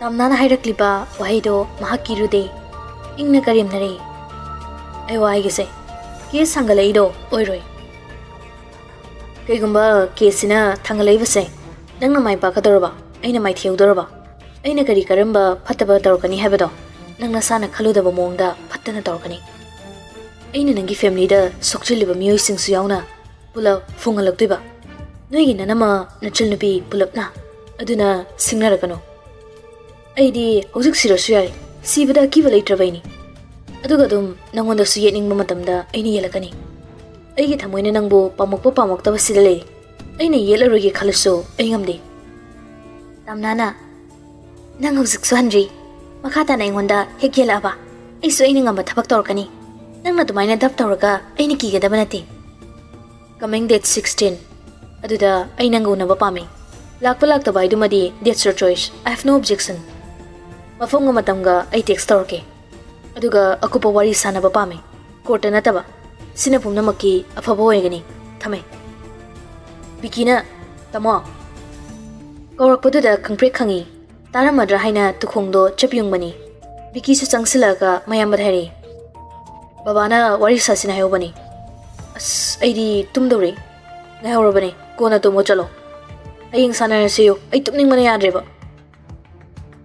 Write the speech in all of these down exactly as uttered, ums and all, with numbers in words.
ꯇꯥꯝꯅꯥꯅ ꯍꯥꯏꯔꯛꯂꯤꯕ ꯋꯥꯍꯩꯗꯣ ꯃꯍꯥꯛꯀꯤ ꯍ꯭ꯔꯨꯗꯦ ꯏꯪꯅ ꯀꯔꯦꯝꯅꯔꯦ꯫ ꯑꯩ ꯋꯥ ꯍꯥꯏꯒꯦꯁꯦ, ꯀꯦꯁ ꯊꯥꯡꯒꯠꯂꯛꯏꯗꯣ ꯑꯣꯏꯔꯣꯏ꯫ ꯀꯩꯒꯨꯝꯕ ꯀꯦꯁꯁꯤꯅ ꯊꯥꯡꯒꯠꯂꯛꯏꯕꯁꯦ ꯅꯪꯅ ꯃꯥꯏ ꯄꯥꯛꯀꯗꯧꯔꯕ, ꯑꯩꯅ ꯃꯥꯏꯊꯤꯍꯧꯗꯧꯔꯕ? ꯑꯩꯅ ꯀꯔꯤ ꯀꯔꯝꯕ ꯐꯠꯇꯕ ꯇꯧꯔꯛꯀꯅꯤ ꯍꯥꯏꯕꯗꯣ ꯅꯪ ꯅꯁꯥꯅ ꯈꯜꯂꯨꯗꯕ ꯃꯑꯣꯡꯗ ꯐꯠꯇꯅ ꯇꯧꯔꯛꯀꯅꯤ꯫ ꯑꯩꯅ ꯅꯪꯒꯤ ꯐꯦꯃꯤꯂꯤꯗ ꯁꯣꯛꯆꯤꯜꯂꯤꯕ ꯃꯤꯑꯣꯏꯁꯤꯡꯁꯨ ꯌꯥꯎꯅ ꯄꯨꯂꯞ ꯐꯨꯡꯍꯜꯂꯛꯇꯣꯏꯕ꯫ ꯅꯣꯏꯒꯤ ꯅꯅꯝꯃ ꯅꯆꯜꯅꯨꯄꯤ ꯄꯨꯂꯞꯅ꯫ ꯑꯗꯨꯅ ꯁꯤꯡꯅꯔꯛꯀꯅꯨ꯫ ꯑꯩꯗꯤ ꯍꯧꯖꯤꯛ ꯁꯤꯔꯁꯨ ꯌꯥꯏ, ꯁꯤꯕꯗ ꯑꯀꯤꯕ ꯂꯩꯇ꯭ꯔꯕꯩꯅꯤ꯫ ꯑꯗꯨꯒ ꯑꯗꯨꯝ ꯅꯪꯉꯣꯟꯗꯁꯨ ꯌꯦꯠꯅꯤꯡꯕ ꯃꯇꯝꯗ ꯑꯩꯅ ꯌꯦꯠꯂꯛꯀꯅꯤ꯫ ꯑꯩꯒꯤ ꯊꯃꯣꯏꯅ ꯅꯪꯕꯨ ꯄꯥꯝꯃꯛꯄ ꯄꯥꯝꯃꯛꯇꯕꯁꯤꯗ ꯂꯩ꯫ ꯑꯩꯅ ꯌꯦꯠꯂꯔꯣꯏꯒꯦ ꯈꯜꯂꯁꯨ ꯑꯩ ꯉꯝꯗꯦ꯫ ꯇꯥꯝꯅꯥꯅ, "ꯅꯪ ꯍꯧꯖꯤꯛꯁꯨ ꯍꯟꯗ꯭ꯔꯤ꯫ ꯃꯈꯥ ꯇꯥꯅ ꯑꯩꯉꯣꯟꯗ ꯍꯦꯛ ꯌꯦꯜꯂꯛꯑꯕ, ꯑꯩꯁꯨ ꯑꯩꯅ ꯉꯝꯕ ꯊꯕꯛ ꯇꯧꯔꯛꯀꯅꯤ꯫ ꯅꯪꯅ ꯑꯗꯨꯃꯥꯏꯅ ꯗꯞ ꯇꯧꯔꯒ ꯑꯩꯅ ꯀꯤꯒꯗꯕ ꯅꯠꯇꯦ꯫ Coming date sixteen, ꯑꯗꯨꯗ ꯑꯩ ꯅꯪꯒ ꯎꯅꯕ ꯄꯥꯝꯃꯤ꯫ ꯂꯥꯛꯄ ꯂꯥꯛꯇꯕ ꯍꯥꯏꯗꯨꯃꯗꯤ that's your choice. I have no objection. ꯃꯐꯝꯒ ꯃꯇꯝꯒ ꯑꯩ ꯇꯦꯛꯁ ꯇꯧꯔꯛꯀꯦ꯫ ꯑꯗꯨꯒ ꯑꯀꯨꯞꯄ ꯋꯥꯔꯤ ꯁꯥꯟꯅꯕ ꯄꯥꯝꯃꯤ꯫ ꯀꯣꯔꯠꯇ ꯅꯠꯇꯕ꯫ ꯁꯤꯅ ꯄꯨꯝꯅꯃꯛꯀꯤ ꯑꯐꯕ ꯑꯣꯏꯒꯅꯤ꯫ ꯊꯝꯃꯦ꯫" ꯕꯤꯀꯤꯅ, "ꯇꯥꯃꯣ!" ꯀꯧꯔꯛꯄꯗꯨꯗ ꯈꯪꯄ꯭ꯔꯦꯛ ꯈꯪꯉꯤ꯫ ꯇꯥꯔꯝꯃꯗ꯭ꯔꯥ ꯍꯥꯏꯅ ꯇꯨꯈꯣꯡꯗꯣ ꯆꯞ ꯌꯨꯡꯕꯅꯤ꯫ ꯕꯤꯀꯤꯁꯨ ꯆꯪꯁꯤꯜꯂꯛꯑꯒ ꯃꯌꯥꯝꯕꯗ ꯍꯥꯏꯔꯛꯏ, "ꯕꯕꯥꯅ ꯋꯥꯔꯤ ꯁꯥꯁꯤꯅ ꯍꯥꯏꯍꯧꯕꯅꯤ꯫ ꯑꯁ, ꯑꯩꯗꯤ ꯇꯨꯝꯗꯧꯔꯤ꯫ ꯉꯥꯏꯍꯧꯔꯕꯅꯤ, ꯀꯣꯟꯅ ꯇꯨꯝꯃꯣ ꯆꯠꯂꯣ꯫ ꯍꯌꯦꯡ ꯁꯥꯟꯅꯔꯁꯤꯌꯨ, ꯑꯩ ꯇꯨꯝꯅꯤꯡꯕꯅ ꯌꯥꯗ꯭ꯔꯦꯕ꯫"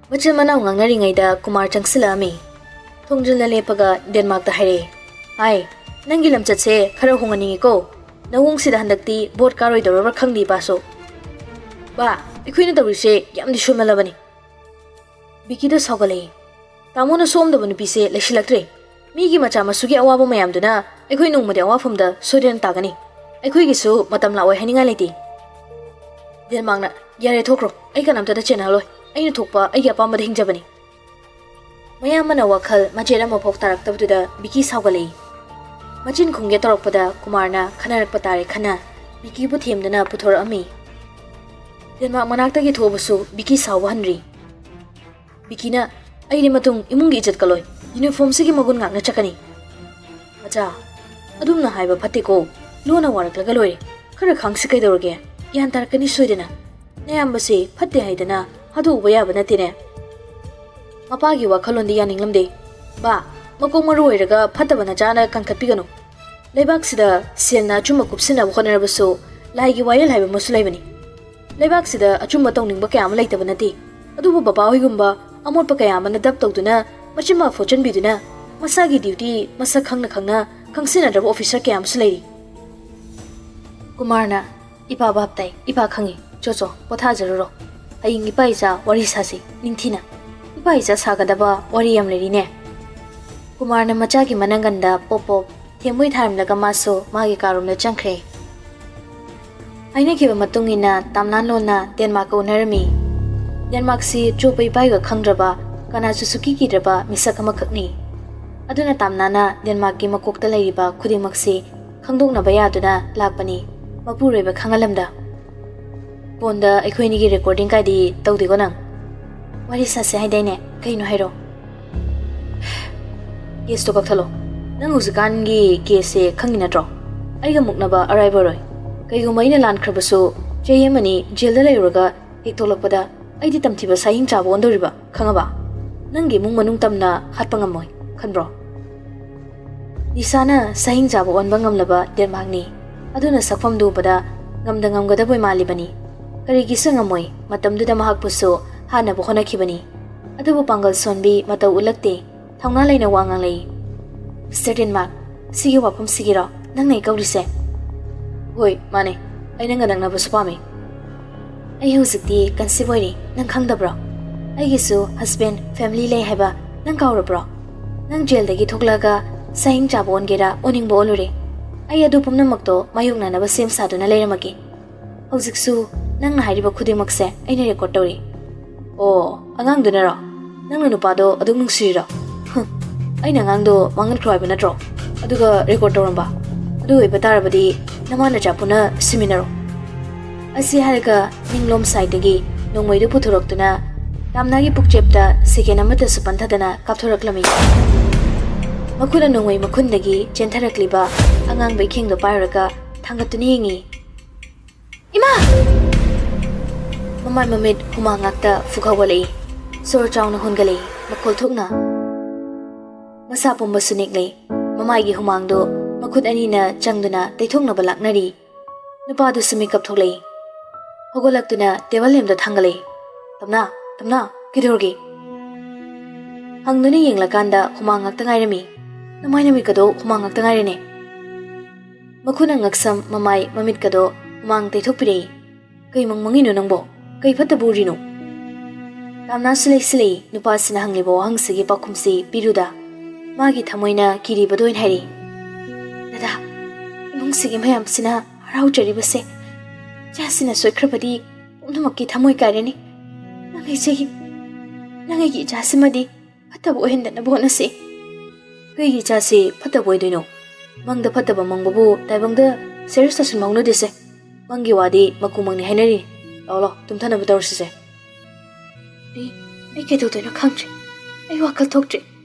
ꯃꯆꯤꯟ ꯃꯅꯥꯎ ꯉꯥꯡꯅꯔꯤꯉꯩꯗ ꯀꯨꯃꯥꯔ ꯆꯪꯁꯤꯜꯂꯛꯑꯝꯃꯤ꯫ ꯊꯣꯡꯖꯤꯜꯗ ꯂꯦꯞꯄꯒ ꯗꯦꯟꯃꯥꯔꯛꯇ ꯍꯥꯏꯔꯛꯑꯦ, "ꯍꯥꯏ, ꯅꯪꯒꯤ ꯂꯝꯆꯠꯁꯦ ꯈꯔ ꯍꯣꯡꯍꯟꯅꯤꯡꯉꯤꯀꯣ꯫ ꯅꯋꯣꯡꯁꯤꯗ ꯍꯟꯗꯛꯇꯤ ꯚꯣꯠ ꯀꯥꯔꯣꯏꯗꯧꯔꯕ꯭ꯔꯥ ꯈꯪꯗꯦ ꯏꯄꯥꯁꯨ꯫ ꯕꯥ, ꯑꯩꯈꯣꯏꯅ ꯇꯧꯔꯤꯁꯦ ꯌꯥꯝꯗꯤ ꯁꯣꯏꯃꯜꯂꯕꯅꯤ꯫" ꯕꯤꯀꯤꯗꯣ ꯁꯥꯎꯒꯠꯂꯛꯏ꯫ "ꯇꯥꯃꯣꯅ ꯁꯣꯝꯗꯕ ꯅꯨꯄꯤꯁꯦ ꯂꯩꯁꯤꯜꯂꯛꯇ꯭ꯔꯦ꯫ ꯃꯤꯒꯤ ꯃꯆꯥ ꯃꯁꯨꯒꯤ ꯑꯋꯥꯕ ꯃꯌꯥꯝꯗꯨꯅ ꯑꯩꯈꯣꯏ ꯅꯣꯡꯃꯗꯤ ꯑꯋꯥꯐꯝꯗ ꯁꯣꯏꯗꯅ ꯇꯥꯒꯅꯤ꯫ ꯑꯩꯈꯣꯏꯒꯤꯁꯨ ꯃꯇꯝ ꯂꯥꯛꯑꯣꯏ ꯍꯥꯏꯅꯤꯡꯉꯥꯏ ꯂꯩꯇꯦ꯫" ꯗꯦꯟꯃꯥꯔꯛꯅ, "ꯌꯥꯔꯦ, ꯊꯣꯛꯈ꯭ꯔꯣ꯫ ꯑꯩ ꯀꯅꯥꯝꯇꯗ ꯆꯦꯟꯅꯍꯜꯂꯣꯏ꯫ ꯑꯩꯅ ꯊꯣꯛꯄ ꯑꯩꯒꯤ ꯑꯄꯥꯝꯕꯗ ꯍꯤꯡꯖꯕꯅꯤ꯫" ꯃꯌꯥꯝꯕꯅ ꯋꯥꯈꯜ ꯃꯆꯦꯠ ꯑꯃꯐꯥꯎ ꯇꯥꯔꯛꯇꯕꯗꯨꯗ ꯕꯤꯀꯤ ꯁꯥꯎꯒꯠꯂꯛꯏ꯫ ꯃꯆꯤꯟ ꯈꯨꯝꯒꯦ ꯇꯧꯔꯛꯄꯗ ꯀꯨꯃꯥꯔꯅ ꯈꯟꯅꯔꯛꯄ ꯇꯥꯔꯦ ꯈꯟꯅ ꯕꯤꯀꯤꯕꯨ ꯊꯦꯝꯗꯨꯅ ꯄꯨꯊꯣꯔꯛꯑꯝꯃꯤ꯫ ꯗꯦꯟꯃꯥꯔꯛ ꯃꯅꯥꯛꯇꯒꯤ ꯊꯣꯛꯑꯕꯁꯨ ꯕꯤꯀꯤ ꯁꯥꯎꯕ ꯍꯟꯗ꯭ꯔꯤ꯫ ꯕꯤꯀꯤꯅ, "ꯑꯩꯗꯤ ꯃꯇꯨꯡ ꯏꯃꯨꯡꯒꯤ ꯏꯖꯠ ꯀꯜꯂꯣꯏ꯫ ꯌꯨꯅꯤꯐꯣꯔꯝꯁꯤꯒꯤ ꯃꯒꯨꯟ ꯉꯥꯛꯅ ꯆꯠꯀꯅꯤ꯫" "ꯃꯆꯥ, ꯑꯗꯨꯝꯅ ꯍꯥꯏꯕ ꯐꯠꯇꯦꯀꯣ꯫ ꯂꯣꯟꯅ ꯋꯥꯔꯛꯂꯒ ꯂꯣꯏꯔꯦ꯫ ꯈꯔ ꯈꯥꯡꯁꯤ ꯀꯩꯗꯧꯔꯒꯦ?" ꯒ꯭ꯌꯥꯟ ꯇꯥꯔꯛꯀꯅꯤ ꯁꯣꯏꯗꯅ꯫ ꯅꯌꯥꯝꯕꯁꯤ ꯐꯠꯇꯦ ꯍꯥꯏꯗꯅ ꯍꯥꯗꯣꯛꯎꯕ ꯌꯥꯕ ꯅꯠꯇꯦꯅꯦ꯫ ꯃꯄꯥꯒꯤ ꯋꯥꯈꯜꯂꯣꯟꯗꯤ ꯌꯥꯅꯤꯡꯂꯝꯗꯦ꯫ ꯕꯥ, ꯃꯀꯣꯛ ꯃꯔꯨ ꯑꯣꯏꯔꯒ ꯐꯠꯇꯕ ꯅꯆꯥꯅ ꯀꯟꯈꯠꯄꯤꯒꯅꯨ꯫ ꯂꯩꯕꯥꯛꯁꯤꯗ ꯁꯦꯜꯅ ꯑꯆꯨꯝꯕ ꯀꯨꯞꯁꯤꯟꯅꯕ ꯍꯣꯠꯅꯔꯕꯁꯨ ꯂꯥꯏꯒꯤ ꯋꯥꯌꯦꯜ ꯍꯥꯏꯕ ꯑꯃꯁꯨ ꯂꯩꯕꯅꯤ꯫ ꯂꯩꯕꯥꯛꯁꯤꯗ ꯑꯆꯨꯝꯕ ꯇꯧꯅꯤꯡꯕ ꯀꯌꯥ ꯑꯃ ꯂꯩꯇꯕ ꯅꯠꯇꯦ꯫ ꯑꯗꯨꯕꯨ ꯕꯕꯥ ꯍꯣꯏꯒꯨꯝꯕ ꯑꯃꯣꯠꯄ ꯀꯌꯥ ꯑꯃꯅ ꯗꯞ ꯇꯧꯗꯨꯅ ꯃꯆꯤꯟ ꯃꯥ ꯐꯣꯠꯆꯟꯕꯤꯗꯨꯅ ꯃꯁꯥꯒꯤ ꯗ꯭ꯌꯨꯇꯤ ꯃꯁꯛ ꯈꯪꯅ ꯈꯪꯅ ꯈꯪꯁꯤꯟꯅꯗ꯭ꯔꯕ ꯑꯣꯐꯤꯁꯔ ꯀꯌꯥ ꯑꯃꯁꯨ ꯂꯩꯔꯤ꯫ ꯀꯨꯃꯥꯔꯅ, "ꯏꯄꯥ ꯚꯥꯞ ꯇꯥꯏ, ꯏꯄꯥ ꯈꯪꯉꯤ꯫ ꯆꯣ ꯆꯣ, ꯄꯣꯊꯥꯖꯔꯨꯔꯣ꯫ ꯍꯌꯦꯡ ꯏꯄꯥ ꯏꯆꯥ ꯋꯥꯔꯤ ꯁꯥꯁꯤ ꯅꯤꯡꯊꯤꯅ꯫ ꯏꯄꯥ ꯏꯆꯥ ꯁꯥꯒꯗꯕ ꯋꯥꯔꯤ ꯌꯥꯝ ꯂꯩꯔꯤꯅꯦ꯫" ꯀꯨꯃꯥꯔꯅ ꯃꯆꯥꯒꯤ ꯃꯅꯪꯒꯟꯗ ꯄꯣꯞ ꯄꯣꯞ ꯊꯦꯝꯕꯣꯏ ꯊꯥꯔꯝꯂꯒ ꯃꯥꯁꯨ ꯃꯥꯒꯤ ꯀꯥꯔꯣꯝꯗ ꯆꯪꯈ꯭ꯔꯦ꯫ ꯍꯥꯏꯅꯈꯤꯕ ꯃꯇꯨꯡ ꯏꯟꯅ ꯇꯥꯝꯅꯥꯟꯂꯣꯟꯅ ꯗꯦꯟꯃꯥꯔꯛꯀ ꯎꯅꯔꯝꯃꯤ꯫ ꯗꯦꯟꯃꯥꯔꯛꯁꯤ ꯆꯣꯞꯄ ꯏꯄꯥꯏꯒ ꯈꯪꯗ꯭ꯔꯕ, ꯀꯅꯥꯁꯨ ꯁꯨꯀꯤ ꯀꯤꯗ꯭ꯔꯕ ꯃꯤꯁꯛ ꯑꯃꯈꯛꯅꯤ꯫ ꯑꯗꯨꯅ ꯇꯥꯝꯅꯥꯅ ꯗꯦꯟꯃꯥꯔꯛꯀꯤ ꯃꯀꯣꯛꯇ ꯂꯩꯔꯤꯕ ꯈꯨꯗꯤꯡꯃꯛꯁꯤ ꯈꯪꯗꯣꯛꯅꯕ ꯌꯥꯗꯨꯅ ꯂꯥꯛꯄꯅꯤ, ꯃꯄꯨꯔꯣꯏꯕ ꯈꯪꯍꯜꯂꯝꯗ꯫ ꯐꯣꯟꯗ ꯑꯩꯈꯣꯏꯅꯤꯒꯤ ꯔꯦꯀꯣꯔꯗꯤꯡ ꯀꯥꯏꯗꯤ ꯇꯧꯗꯦꯀꯣ ꯅꯪ? ꯋꯥꯔꯤ ꯁꯥꯁꯦ ꯍꯥꯏꯗꯥꯏꯅꯦ? ꯀꯩꯅꯣ ꯍꯥꯏꯔꯣ꯫ ꯀꯦꯁꯇꯣ ꯀꯛꯊꯠꯂꯣ꯫ ꯅꯪ ꯍꯧꯖꯤꯛꯀꯥꯟꯒꯤ ꯀꯦꯁꯁꯦ ꯈꯪꯉꯤ ꯅꯠꯇ꯭ꯔꯣ? ꯑꯩꯒ ꯃꯨꯛꯅꯕ ꯑꯔꯥꯏꯕ ꯑꯣꯏꯔꯣꯏ꯫ ꯀꯩꯒꯨꯝꯕ ꯑꯩꯅ ꯂꯥꯟꯈ꯭ꯔꯕꯁꯨ, ꯆꯍꯤ ꯑꯃꯅꯤ ꯖꯦꯜꯗ ꯂꯩꯔꯨꯔꯒ ꯍꯦꯛ ꯊꯣꯛꯂꯛꯄꯗ ꯑꯩꯗꯤ ꯇꯝꯊꯤꯕ ꯁꯥꯍꯤꯡ ꯆꯥꯕ ꯑꯣꯟꯗꯧꯔꯤꯕ, ꯈꯪꯉꯕ? ꯅꯪꯒꯤ ꯏꯃꯨꯡ ꯃꯅꯨꯡ ꯇꯝꯅ ꯍꯥꯠꯄ ꯉꯝꯃꯣꯏ, ꯈꯟꯕ꯭ꯔꯣ? ꯅꯤꯁꯥꯅ ꯁꯥꯍꯤꯡ ꯆꯥꯕ ꯑꯣꯟꯕ ꯉꯝꯂꯕ ꯗꯦꯟꯃꯥꯔꯛꯅꯤ꯫ ꯑꯗꯨꯅ ꯁꯛꯐꯝꯗꯨ ꯎꯕꯗ ꯉꯝꯗ ꯉꯝꯒꯗꯕꯣꯏ ꯃꯥꯜꯂꯤꯕꯅꯤ꯫ ꯀꯔꯤꯒꯤꯁꯨ ꯉꯝꯃꯣꯏ, ꯃꯇꯝꯗꯨꯗ ꯃꯍꯥꯛꯄꯨꯁꯨ ꯍꯥꯠꯅꯕ ꯍꯣꯠꯅꯈꯤꯕꯅꯤ꯫ ꯑꯗꯨꯕꯨ ꯄꯥꯡꯒꯜ ꯁꯣꯟꯕꯤ, ꯃꯇꯧ ꯎꯠꯂꯛꯇꯦ, ꯊꯧꯅꯥ ꯂꯩꯅ ꯋꯥ ꯉꯥꯡꯂꯛꯏ꯫ "ꯃꯤꯁꯇꯔ ꯗꯦꯟꯃꯥꯔꯛ, ꯁꯤꯒꯤ ꯋꯥꯐꯝꯁꯤꯒꯤꯔꯣ ꯅꯪꯅ ꯑꯩ ꯀꯧꯔꯤꯁꯦ?" "ꯍꯣꯏ, ꯃꯥꯅꯦ꯫ ꯑꯩ ꯅꯪꯒ ꯅꯛꯅꯕꯁꯨ ꯄꯥꯝꯃꯤ꯫" "ꯑꯩ ꯍꯧꯖꯤꯛꯇꯤ ꯀꯟꯁꯤꯞ ꯑꯣꯏꯔꯤ, ꯅꯪ ꯈꯪꯗꯕ꯭ꯔꯣ? ꯑꯩꯒꯤꯁꯨ ꯍꯁꯕꯦꯟ, ꯐꯦꯃꯤꯂꯤ ꯂꯩ ꯍꯥꯏꯕ ꯅꯪ ꯀꯥꯎꯔꯕ꯭ꯔꯣ? ꯅꯪ ꯖꯦꯜꯗꯒꯤ ꯊꯣꯛꯂꯛꯑꯒ ꯁꯥꯍꯤꯡ ꯆꯥꯕ ꯑꯣꯟꯒꯦꯔꯥ, ꯑꯣꯟꯅꯤꯡꯕ ꯑꯣꯜꯂꯨꯔꯦ꯫ ꯑꯩ ꯑꯗꯨ ꯄꯨꯝꯅꯃꯛꯇꯣ ꯃꯥꯌꯣꯛꯅꯅꯕ ꯁꯦꯝ ꯁꯥꯗꯨꯅ ꯂꯩꯔꯝꯃꯒꯦ꯫ ꯍꯧꯖꯤꯛꯁꯨ ꯅꯪꯅ ꯍꯥꯏꯔꯤꯕ ꯈꯨꯗꯤꯡꯃꯛꯁꯦ ꯑꯩꯅ ꯔꯦꯀꯣꯔꯗ ꯇꯧꯔꯤ꯫" "ꯑꯣ, ꯑꯉꯥꯡꯗꯨꯅꯔꯣ? ꯅꯪꯅ ꯅꯨꯄꯥꯗꯣ ꯑꯗꯨꯝ ꯅꯨꯡꯁꯤꯔꯤꯔꯣ?" "ꯍꯨꯝ, ꯑꯩꯅ ꯑꯉꯥꯡꯗꯣ ꯃꯥꯡꯍꯟꯈ꯭ꯔꯣ ꯍꯥꯏꯕ ꯅꯠꯇ꯭ꯔꯣ? ꯑꯗꯨꯒ ꯔꯦꯀꯣꯔꯗ ꯇꯧꯔꯝꯕ? ꯑꯗꯨ ꯑꯣꯏꯕ ꯇꯥꯔꯕꯗꯤ ꯅꯃꯥ ꯅꯆꯥ ꯄꯨꯟꯅ ꯁꯤꯃꯤꯟꯅꯔꯣ꯫" ꯑꯁꯤ ꯍꯥꯏꯔꯒ ꯅꯤꯡꯂꯣꯝ ꯁꯥꯏꯗꯒꯤ ꯅꯣꯡꯃꯩꯗꯨ ꯄꯨꯊꯣꯔꯛꯇꯨꯅ ꯇꯥꯝꯅꯥꯒꯤ ꯄꯨꯛꯆꯦꯞꯇ ꯁꯦꯀꯦꯟ ꯑꯃꯠꯇꯁꯨ ꯄꯟꯊꯗꯅ ꯀꯥꯞꯊꯣꯔꯛꯂꯝꯃꯤ꯫ ꯃꯈꯨꯠꯅ ꯅꯣꯡꯃꯩ ꯃꯈꯨꯟꯗꯒꯤ ꯆꯦꯟꯊꯔꯛꯂꯤꯕ ꯑꯉꯥꯡꯕ ꯏꯈꯦꯡꯗꯣ ꯄꯥꯏꯔꯒ ꯊꯥꯡꯒꯠꯇꯨꯅ ꯌꯦꯡꯉꯤ꯫ "ꯏꯃꯥ!" ꯃꯃꯥꯏ ꯃꯃꯤꯠ ꯍꯨꯃꯥꯡ ꯉꯥꯛꯇ ꯐꯨꯒꯠꯂꯛꯏ꯫ ꯁꯣꯔ ꯆꯥꯎꯅ ꯍꯣꯟꯒꯠꯂꯛꯏ, ꯃꯈꯣꯜ ꯊꯣꯛꯅ꯫ ꯃꯁꯥ ꯄꯨꯝꯕꯁꯨ ꯅꯤꯛꯂꯦ꯫ ꯃꯃꯥꯏꯒꯤ ꯍꯨꯃꯥꯡꯗꯨ ꯃꯈꯨꯠ ꯑꯅꯤꯅ ꯆꯪꯗꯨꯅ ꯇꯩꯊꯣꯛꯅꯕ ꯂꯥꯛꯅꯔꯤ꯫ ꯅꯨꯄꯥꯗꯨꯁꯨ ꯃꯤꯀꯞ ꯊꯣꯛꯂꯛꯏ꯫ ꯍꯧꯒꯠꯂꯛꯇꯨꯅ ꯇꯦꯕꯜ ꯂꯦꯝꯗ ꯊꯥꯡꯒꯠꯂꯛꯏ꯫ "ꯇꯝꯅꯥ, ꯇꯝꯅꯥ, ꯀꯩꯗꯧꯔꯒꯦ?" ꯍꯪꯗꯨꯅ ꯌꯦꯡꯂꯀꯥꯟꯗ ꯍꯨꯃꯥꯡ ꯉꯥꯛꯇ ꯉꯥꯏꯔꯝꯃꯤ꯫ ꯅꯃꯥꯏ ꯅꯃꯤꯠꯀꯗꯣ ꯍꯨꯃꯥꯡ ꯉꯥꯛꯇ ꯉꯥꯏꯔꯦꯅꯦ꯫ ꯃꯈꯨꯠꯅ ꯉꯛꯁꯝ, ꯃꯃꯥꯏ, ꯃꯃꯤꯠꯀꯗꯣ ꯍꯨꯃꯥꯡ ꯇꯩꯊꯣꯛꯄꯤꯔꯛꯏ꯫ "ꯀꯩ ꯃꯪ ꯃꯪꯉꯤꯅꯣ ꯅꯪꯕꯣ? ꯀꯩ ꯐꯠꯇꯕ ꯎꯔꯤꯅꯣ?" ꯇꯥꯝꯅꯥꯁꯨ ꯂꯩꯁꯤꯜꯂꯛꯏ꯫ ꯅꯨꯄꯥꯁꯤꯅ ꯍꯪꯂꯤꯕ ꯋꯥꯍꯪꯁꯤꯒꯤ ꯄꯥꯎꯈꯨꯝꯁꯤ ꯄꯤꯔꯨꯗ ꯃꯥꯒꯤ ꯊꯃꯣꯏꯅ ꯀꯤꯔꯤꯕꯗꯣ ꯑꯣꯏꯅ ꯍꯥꯏꯔꯛꯏ꯫ "ꯗꯗꯥ, ꯏꯃꯨꯡꯁꯤꯒꯤ ꯃꯌꯥꯝꯁꯤꯅ ꯍꯔꯥꯎꯖꯔꯤꯕꯁꯦ, ꯏꯆꯥꯁꯤꯅ ꯁꯣꯏꯈ꯭ꯔꯕꯗꯤ ꯄꯨꯝꯅꯃꯛꯀꯤ ꯊꯃꯣꯏ ꯀꯥꯏꯔꯅꯤ꯫ ꯅꯪ ꯏꯆꯦꯒꯤ, ꯅꯪ ꯑꯩꯒꯤ ꯏꯆꯥꯁꯤꯃꯗꯤ ꯐꯠꯇꯕ ꯑꯣꯏꯍꯟꯗꯅꯕ ꯍꯣꯠꯅꯁꯤ꯫" "ꯀꯩꯒꯤ ꯏꯆꯥꯁꯤ ꯐꯠꯇꯕ ꯑꯣꯏꯗꯣꯏꯅꯣ? ꯃꯪꯗ ꯐꯠꯇꯕ ꯃꯪꯕꯕꯨ ꯇꯥꯏꯕꯪꯗ ꯁꯦꯔꯦꯁ ꯇꯥꯁꯤꯟꯕ ꯍꯧꯅꯗꯦꯁꯦ꯫ ꯃꯪꯒꯤ ꯋꯥꯗꯤ ꯃꯀꯨ ꯃꯪꯅꯤ ꯍꯥꯏꯅꯔꯤ꯫ ꯂꯥꯛꯑꯣ, ꯂꯥꯛꯑꯣ, ꯇꯨꯝꯊꯅꯕ ꯇꯧꯔꯁꯤꯁꯦ꯫" "ꯑꯩ, ꯑꯩ ꯀꯩꯗꯧꯗꯣꯏꯅꯣ ꯈꯪꯗ꯭ꯔꯦ꯫ ꯑꯩ ꯋꯥꯈꯜ ꯊꯣꯛꯇ꯭ꯔꯦ꯫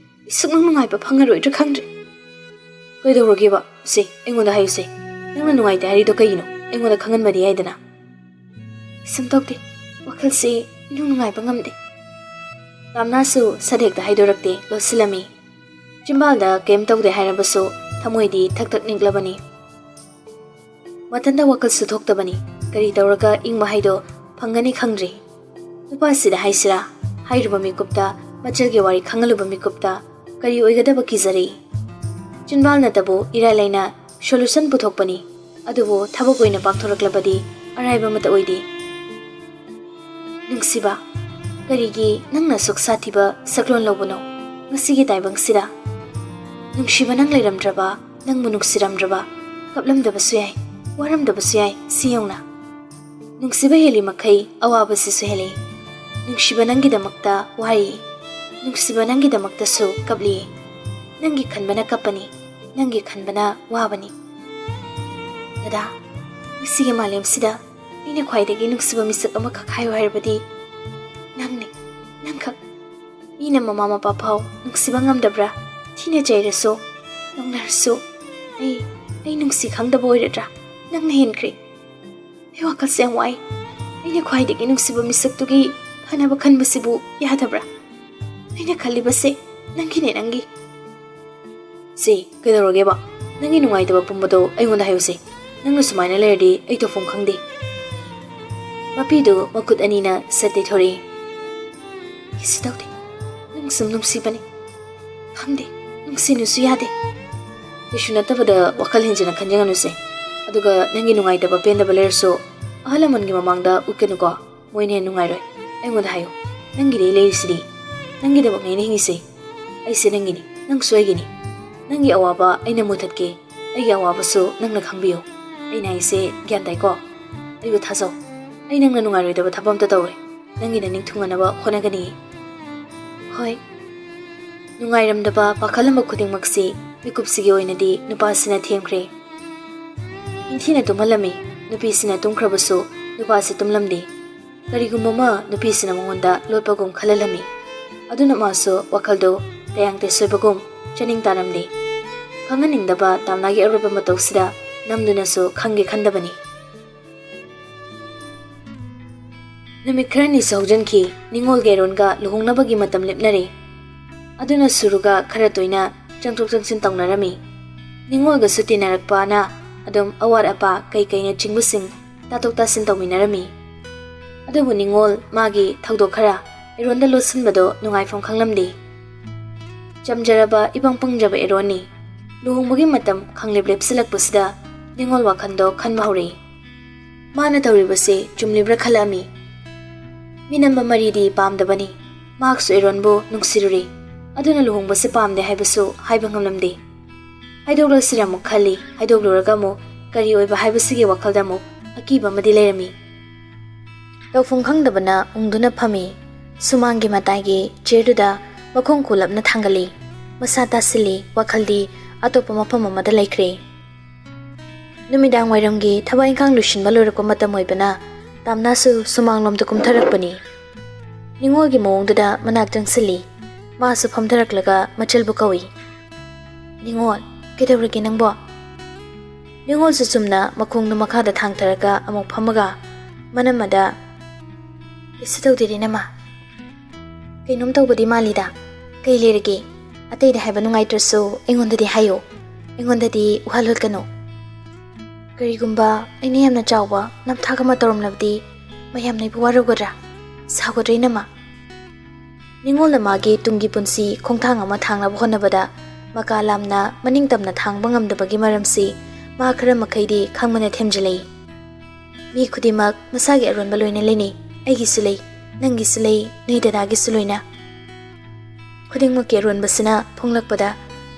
ꯑꯩ ꯁꯨꯛꯅꯨꯡ ꯅꯨꯡꯉꯥꯏꯕ ꯐꯪꯉꯔꯣꯏꯗ꯭ꯔꯥ ꯈꯪꯗ꯭ꯔꯦ꯫" "ꯀꯩꯗꯧꯔꯒꯦꯕ? ꯁꯦ, ꯑꯩꯉꯣꯟꯗ ꯍꯥꯏꯌꯨꯁꯦ꯫ ꯅꯪꯅ ꯅꯨꯡꯉꯥꯏꯇꯦ ꯍꯥꯏꯔꯤꯗꯣ ꯀꯩꯒꯤꯅꯣ? ꯑꯩꯉꯣꯟꯗ ꯈꯪꯍꯟꯕꯗꯤ ꯌꯥꯏꯗꯅ꯫" "ꯀꯩꯁꯨꯝ ꯇꯧꯗꯦ꯫ ꯋꯥꯈꯜꯁꯦ ꯏꯅꯨꯡ ꯅꯨꯡꯉꯥꯏꯕ ꯉꯝꯗꯦ꯫" ꯇꯥꯝꯅꯥꯁꯨ ꯁꯠ ꯍꯦꯛꯇ ꯍꯥꯏꯗꯣꯔꯛꯇꯦ, ꯂꯣꯠꯁꯤꯜꯂꯝꯃꯤ꯫ ꯆꯤꯝꯕꯥꯜꯗ ꯀꯩꯝ ꯇꯧꯗꯦ ꯍꯥꯏꯔꯕꯁꯨ ꯊꯃꯣꯏꯗꯤ ꯊꯛ ꯊꯛ ꯅꯤꯛꯂꯕꯅꯤ꯫ ꯃꯊꯟꯇ ꯋꯥꯈꯜꯁꯨ ꯊꯣꯛꯇꯕꯅꯤ꯫ ꯀꯔꯤ ꯇꯧꯔꯒ ꯏꯪꯕ ꯍꯥꯏꯗꯣ ꯐꯪꯒꯅꯤ ꯈꯪꯗ꯭ꯔꯤ꯫ ꯅꯨꯄꯥꯁꯤꯗ ꯍꯥꯏꯁꯤꯔꯥ? ꯍꯥꯏꯔꯨꯕ ꯃꯤꯀꯨꯞꯇ, ꯃꯆꯜꯒꯤ ꯋꯥꯔꯤ ꯈꯪꯍꯜꯂꯨꯕ ꯃꯤꯀꯨꯞꯇ ꯀꯔꯤ ꯑꯣꯏꯒꯗꯕ ꯀꯤꯖꯔꯤ꯫ ꯆꯤꯟꯕꯥꯜꯅꯇꯕꯨ ꯏꯔꯥꯏ ꯂꯥꯏꯅ ꯁꯣꯂꯨꯁꯟ ꯄꯨꯊꯣꯛꯄꯅꯤ, ꯑꯗꯨꯕꯨ ꯊꯕꯛ ꯑꯣꯏꯅ ꯄꯥꯡꯊꯣꯔꯛꯂꯕꯗꯤ ꯑꯔꯥꯏꯕ ꯑꯃꯠꯇ ꯑꯣꯏꯗꯦ꯫ "ꯅꯨꯡꯁꯤꯕ, ꯀꯔꯤꯒꯤ ꯅꯪꯅ ꯑꯁꯨꯛ ꯁꯥꯊꯤꯕ ꯁꯛꯂꯣꯟ ꯂꯧꯕꯅꯣ ꯉꯁꯤꯒꯤ ꯇꯥꯏꯕꯪꯁꯤꯗ? ꯅꯨꯡꯁꯤꯕ, ꯅꯪ ꯂꯩꯔꯝꯗ꯭ꯔꯕ, ꯅꯪꯕꯨ ꯅꯨꯡꯁꯤꯔꯝꯗ꯭ꯔꯕ, ꯀꯞꯂꯝꯗꯕꯁꯨ ꯌꯥꯏ, ꯋꯥꯔꯝꯗꯕꯁꯨ ꯌꯥꯏ, ꯁꯤ ꯌꯧꯅ꯫ ꯅꯨꯡꯁꯤꯕ ꯍꯦꯜꯂꯤ ꯃꯈꯩ ꯑꯋꯥꯕꯁꯤꯁꯨ ꯍꯦꯜꯂꯤ꯫ ꯅꯨꯡꯁꯤꯕ, ꯅꯪꯒꯤꯗꯃꯛꯇ ꯋꯥꯔꯤ꯫ ꯅꯨꯡꯁꯤꯕ, ꯅꯪꯒꯤꯗꯃꯛꯇꯁꯨ ꯀꯞꯂꯤ꯫ ꯅꯪꯒꯤ ꯈꯟꯕꯅ ꯀꯞꯄꯅꯤ, ꯅꯪꯒꯤ ꯈꯟꯕꯅ ꯋꯥꯕꯅꯤ꯫" ꯗꯗꯥ, ꯉꯁꯤꯒꯤ ꯃꯥꯂꯦꯝꯁꯤꯗ ꯑꯩꯅ ꯈ꯭ꯋꯥꯏꯗꯒꯤ ꯅꯨꯡꯁꯤꯕ ꯃꯤꯁꯛ ꯑꯃꯈꯛ ꯍꯥꯏꯌꯨ ꯍꯥꯏꯔꯕꯗꯤ ꯅꯪꯅꯤ, ꯅꯪꯈꯛ꯫ ꯃꯤꯅ ꯃꯃꯥ ꯃꯄꯥ ꯐꯥꯎ ꯅꯨꯡꯁꯤꯕ ꯉꯝꯗꯕ꯭ꯔꯥ? ꯊꯤꯅ ꯆꯩꯔꯁꯨ, ꯅꯣꯛꯅꯔꯁꯨ, ꯑꯩ, ꯑꯩ ꯅꯨꯡꯁꯤ ꯈꯪꯗꯕ ꯑꯣꯏꯔꯗ꯭ꯔꯥ? ꯅꯪꯅ ꯍꯦꯟꯈ꯭ꯔꯦ꯫ ꯑꯩ ꯋꯥꯈꯜꯁꯦ ꯌꯥꯝ ꯋꯥꯏ꯫ ꯑꯩꯅ ꯈ꯭ꯋꯥꯏꯗꯒꯤ ꯅꯨꯡꯁꯤꯕ ꯃꯤꯁꯛꯇꯨꯒꯤ ꯐꯅꯕ ꯈꯟꯕꯁꯤꯕꯨ ꯌꯥꯗꯕ꯭ꯔꯥ? ꯑꯩꯅ ꯈꯜꯂꯤꯕꯁꯦ ꯅꯪꯒꯤꯅꯦ, ꯅꯪꯒꯤ꯫ ꯁꯤ ꯀꯩꯗꯧꯔꯒꯦꯕ? ꯅꯪꯒꯤ ꯅꯨꯡꯉꯥꯏꯇꯕ ꯄꯨꯝꯕꯗꯣ ꯑꯩꯉꯣꯟꯗ ꯍꯥꯏꯌꯨꯁꯦ꯫ ꯅꯪꯅ ꯁꯨꯃꯥꯏꯅ ꯂꯩꯔꯗꯤ ꯑꯩ ꯇꯧꯐꯝ ꯈꯪꯗꯦ꯫ ꯃꯄꯤꯗꯨ ꯃꯈꯨꯠ ꯑꯅꯤꯅ ꯁꯠ ꯇꯩꯊꯣꯔꯛꯏ꯫ ꯀꯩꯁꯨ ꯇꯧꯗꯦ꯫ ꯅꯪ ꯁꯨꯝ ꯅꯨꯡꯁꯤꯕꯅꯤ꯫ ꯈꯪꯗꯦ, ꯅꯨꯡꯁꯤꯅꯨꯁꯨ ꯌꯥꯗꯦ꯫ ꯀꯩꯁꯨ ꯅꯠꯇꯕꯗ ꯋꯥꯈꯜ ꯍꯦꯟꯖꯤꯟꯅ ꯈꯟꯖꯒꯅꯨꯁꯦ꯫ ꯑꯗꯨꯒ ꯅꯪꯒꯤ ꯅꯨꯡꯉꯥꯏꯇꯕ ꯄꯦꯟꯗꯕ ꯂꯩꯔꯁꯨ ꯑꯍꯜ ꯂꯃꯟꯒꯤ ꯃꯃꯥꯡꯗ ꯎꯠꯀꯅꯨꯀꯣ꯫ ꯃꯣꯏꯅ ꯍꯦꯟꯅ ꯅꯨꯡꯉꯥꯏꯔꯣꯏ꯫ ꯑꯩꯉꯣꯟꯗ ꯍꯥꯏꯌꯨ꯫ ꯅꯪꯒꯤꯗꯤ ꯑꯩ ꯂꯩꯔꯤꯁꯤꯗꯤ꯫ ꯅꯪꯒꯤꯗꯃꯛꯅꯦ ꯑꯩꯅ ꯍꯤꯡꯉꯤꯁꯦ꯫ ꯑꯩꯁꯦ ꯅꯪꯒꯤꯅꯤ, ꯅꯪꯁꯨ ꯑꯩꯒꯤꯅꯤ꯫ ꯅꯪꯒꯤ ꯑꯋꯥꯕ ꯑꯩꯅ ꯃꯨꯊꯠꯀꯦ꯫ ꯑꯩꯒꯤ ꯑꯋꯥꯕꯁꯨ ꯅꯪꯅ ꯈꯪꯕꯤꯌꯨ꯫ ꯑꯩꯅ ꯍꯥꯏꯁꯦ ꯒ꯭ꯌꯥꯟ ꯇꯥꯏꯀꯣ? ꯑꯩꯕꯨ ꯊꯥꯖꯧ꯫ ꯑꯩ ꯅꯪꯅ ꯅꯨꯡꯉꯥꯏꯔꯣꯏꯗꯕ ꯊꯕꯛ ꯑꯝꯇ ꯇꯧꯔꯣꯏ꯫ ꯅꯪꯒꯤ ꯅꯅꯤꯡ ꯊꯨꯡꯅꯅꯕ ꯍꯣꯠꯅꯒꯅꯤ꯫ ꯍꯣꯏ꯫ ꯅꯨꯡꯉꯥꯏꯔꯝꯗꯕ ꯄꯥꯈꯠꯂꯝꯕ ꯈꯨꯗꯤꯡꯃꯛꯁꯤ ꯃꯤꯀꯨꯞꯁꯤꯒꯤ ꯑꯣꯏꯅꯗꯤ ꯅꯨꯄꯥꯁꯤꯅ ꯊꯦꯝꯈ꯭ꯔꯦ꯫ ꯅꯤꯡꯊꯤꯅ ꯇꯨꯝꯍꯜꯂꯝꯃꯤ꯫ ꯅꯨꯄꯤꯁꯤꯅ ꯇꯨꯝꯈ꯭ꯔꯕꯁꯨ ꯅꯨꯄꯥꯁꯤ ꯇꯨꯝꯂꯝꯗꯦ꯫ ꯀꯔꯤꯒꯨꯝꯕ ꯑꯃ ꯅꯨꯄꯤꯁꯤꯅ ꯃꯉꯣꯟꯗ ꯂꯣꯠꯄꯒꯨꯝ ꯈꯜꯍꯜꯂꯝꯃꯤ꯫ ꯑꯗꯨꯅ ꯃꯥꯁꯨ ꯋꯥꯈꯜꯗꯨ ꯇꯌꯥꯡ ꯇꯦꯁꯣꯏꯕꯒꯨꯝ ꯆꯥꯅꯤꯡ ꯇꯥꯔꯝꯗꯦ꯫ ꯈꯪꯍꯟꯅꯤꯡꯗꯕ ꯇꯥꯝꯅꯥꯒꯤ ꯑꯔꯣꯏꯕ ꯃꯇꯧꯁꯤꯗ ꯅꯝꯗꯨꯅꯁꯨ ꯈꯪꯒꯦ ꯈꯟꯗꯕꯅꯤ꯫ ꯅꯨꯃꯤꯠ ꯈꯔꯅꯤꯁꯨ ꯍꯧꯖꯤꯟꯈꯤ꯫ ꯅꯤꯉꯣꯜꯒ ꯑꯦꯔꯣꯟꯒ ꯂꯨꯍꯣꯡꯅꯕꯒꯤ ꯃꯇꯝ ꯂꯦꯞꯅꯔꯦ꯫ ꯑꯗꯨꯅ ꯁꯨꯔꯨꯒ ꯈꯔ ꯇꯣꯏꯅ ꯆꯪꯊꯣꯛ ꯆꯪꯁꯤꯟ ꯇꯧꯅꯔꯝꯃꯤ꯫ ꯅꯤꯉꯣꯜꯒꯁꯨ ꯇꯤꯟꯅꯔꯛꯄꯅ ꯑꯗꯨꯝ ꯑꯋꯥꯠ ꯑꯄꯥ ꯀꯩ ꯀꯩꯅꯆꯤꯡꯕꯁꯤꯡ ꯇꯥꯊꯣꯛ ꯇꯥꯁꯤꯟ ꯇꯧꯃꯤꯟꯅꯔꯝꯃꯤ꯫ ꯑꯗꯨꯕꯨ ꯅꯤꯉꯣꯜ ꯃꯥꯒꯤ ꯊꯧꯗꯣꯛ ꯈꯔ ꯑꯦꯔꯣꯟꯗ ꯂꯣꯠꯁꯤꯟꯕꯗꯣ ꯅꯨꯡꯉꯥꯏꯐꯝ ꯈꯪꯂꯝꯗꯦ꯫ ꯆꯝꯖꯔꯕ ꯏꯄꯪ ꯄꯪꯖꯕ ꯑꯦꯔꯣꯟꯅꯤ꯫ ꯂꯨꯍꯣꯡꯕꯒꯤ ꯃꯇꯝ ꯈꯪꯂꯦꯞ ꯂꯦꯞꯁꯤꯜꯂꯛꯄꯁꯤꯗ ꯅꯤꯉꯣꯜ ꯋꯥꯈꯜꯗꯣ ꯈꯟꯕ ꯍꯧꯔꯛꯏ꯫ ꯃꯥꯅ ꯇꯧꯔꯤꯕꯁꯦ ꯆꯨꯝꯂꯤꯕ꯭ꯔꯥ ꯈꯜꯂꯛꯑꯝꯃꯤ꯫ ꯃꯤꯅꯝꯕ ꯃꯔꯤꯗꯤ ꯄꯥꯝꯗꯕꯅꯤ꯫ ꯃꯍꯥꯛꯁꯨ ꯑꯦꯔꯣꯟꯕꯨ ꯅꯨꯡꯁꯤꯔꯨꯔꯤ꯫ ꯑꯗꯨꯅ ꯂꯨꯍꯣꯡꯕꯁꯦ ꯄꯥꯝꯗꯦ ꯍꯥꯏꯕꯁꯨ ꯍꯥꯏꯕ ꯉꯝꯂꯝꯗꯦ꯫ ꯍꯥꯏꯗꯣꯛꯂꯁꯤꯔ ꯑꯃꯨꯛ ꯈꯜꯂꯤ꯫ ꯍꯥꯏꯗꯣꯛꯂꯨꯔꯒ ꯑꯃꯨꯛ ꯀꯔꯤ ꯑꯣꯏꯕ ꯍꯥꯏꯕꯁꯤꯒꯤ ꯋꯥꯈꯜꯗ ꯑꯃꯨꯛ ꯑꯀꯤꯕ ꯑꯃꯗꯤ ꯂꯩꯔꯝꯃꯤ꯫ ꯇꯧꯐꯝ ꯈꯪꯗꯕꯅ ꯎꯪꯗꯨꯅ ꯐꯝꯃꯤ꯫ ꯁꯨꯃꯥꯡꯒꯤ ꯃꯇꯥꯏꯒꯤ ꯆꯤꯌꯔꯗꯨꯗ ꯃꯈꯣꯡ ꯀꯣꯜꯂꯞꯅ ꯊꯥꯡꯒꯠꯂꯤ꯫ ꯃꯁꯥ ꯇꯥꯁꯤꯜꯂꯤ꯫ ꯋꯥꯈꯜꯗꯤ ꯑꯇꯣꯞꯄ ꯃꯐꯝ ꯑꯃꯗ ꯂꯩꯈ꯭ꯔꯦ꯫ ꯅꯨꯃꯤꯗꯥꯡ ꯋꯥꯏꯔꯝꯒꯤ ꯊꯕꯛ ꯏꯪꯈꯥꯡ ꯂꯣꯏꯁꯤꯟꯕ ꯂꯣꯏꯔꯛꯄ ꯃꯇꯝ ꯑꯣꯏꯕꯅ ꯇꯥꯝꯅꯥꯁꯨ ꯁꯨꯃꯥꯡꯂꯣꯝꯗ ꯀꯨꯝꯊꯔꯛꯄꯅꯤ꯫ ꯅꯤꯉꯣꯜꯒꯤ ꯃꯑꯣꯡꯗꯨꯗ ꯃꯅꯥꯛ ꯆꯪꯁꯤꯜꯂꯤ꯫ ꯃꯥꯁꯨ ꯐꯝꯊꯔꯛꯂꯒ ꯃꯆꯜꯕꯨ ꯀꯧꯏ꯫ "ꯅꯤꯉꯣꯜ, ꯀꯩꯗꯧꯔꯒꯦ ꯅꯪꯕꯣ?" ꯅꯤꯉꯣꯜꯁꯨ ꯆꯨꯝꯅ ꯃꯈꯣꯡꯗꯨ ꯃꯈꯥꯗ ꯊꯥꯡꯊꯔꯒ ꯑꯃꯨꯛ ꯐꯝꯃꯒ ꯃꯅꯝꯃꯗ, "ꯀꯩꯁꯨ ꯇꯧꯗꯦ ꯔꯦꯅꯝꯃ꯫ ꯀꯩꯅꯣꯝ ꯇꯧꯕꯗꯤ ꯃꯥꯜꯂꯤꯗ꯫ ꯀꯩ ꯂꯩꯔꯒꯦ? ꯑꯇꯩꯗ ꯍꯥꯏꯕ ꯅꯨꯡꯉꯥꯏꯇ꯭ꯔꯁꯨ ꯑꯩꯉꯣꯟꯗꯗꯤ ꯍꯥꯏꯌꯨ꯫ ꯑꯩꯉꯣꯟꯗꯗꯤ ꯋꯥꯍꯜꯂꯣꯠꯀꯅꯨ꯫ ꯀꯔꯤꯒꯨꯝꯕ ꯑꯩꯅ ꯌꯥꯝꯅ ꯆꯥꯎꯕ ꯅꯝꯊꯥꯛ ꯑꯃ ꯇꯧꯔꯝꯂꯕꯗꯤ ꯃꯌꯥꯝꯅ ꯑꯩꯕꯨ ꯋꯥꯔꯧꯒꯗ꯭ꯔꯥ? ꯁꯥꯎꯒꯗ꯭ꯔꯥ ꯏꯅꯝꯃ?" ꯅꯤꯉꯣꯜꯅ ꯃꯥꯒꯤ ꯇꯨꯡꯒꯤ ꯄꯨꯟꯁꯤ ꯈꯣꯡꯊꯥꯡ ꯑꯃ ꯊꯥꯡꯅꯕ ꯍꯣꯠꯅꯕꯗ ꯃꯀꯥ ꯂꯥꯝꯅ ꯃꯅꯤꯡ ꯇꯝꯅ ꯊꯥꯡꯕ ꯉꯝꯗꯕꯒꯤ ꯃꯔꯝꯁꯤ ꯃꯥ ꯈꯔ ꯃꯈꯩꯗꯤ ꯈꯪꯕꯅ ꯊꯦꯝꯖꯤꯜꯂꯛꯏ꯫ ꯃꯤ ꯈꯨꯗꯤꯡꯃꯛ ꯃꯁꯥꯒꯤ ꯑꯔꯣꯟꯕ ꯂꯣꯏꯅ ꯂꯩꯅꯩ꯫ ꯑꯩꯒꯤꯁꯨ ꯂꯩ, ꯅꯪꯒꯤꯁꯨ ꯂꯩ, ꯅꯣꯏ ꯗꯗꯥꯒꯤꯁꯨ ꯂꯣꯏꯅ꯫ ꯈꯨꯗꯤꯡꯃꯛꯀꯤ ꯑꯔꯣꯟꯕꯁꯤꯅ ꯐꯣꯡꯂꯛꯄꯗ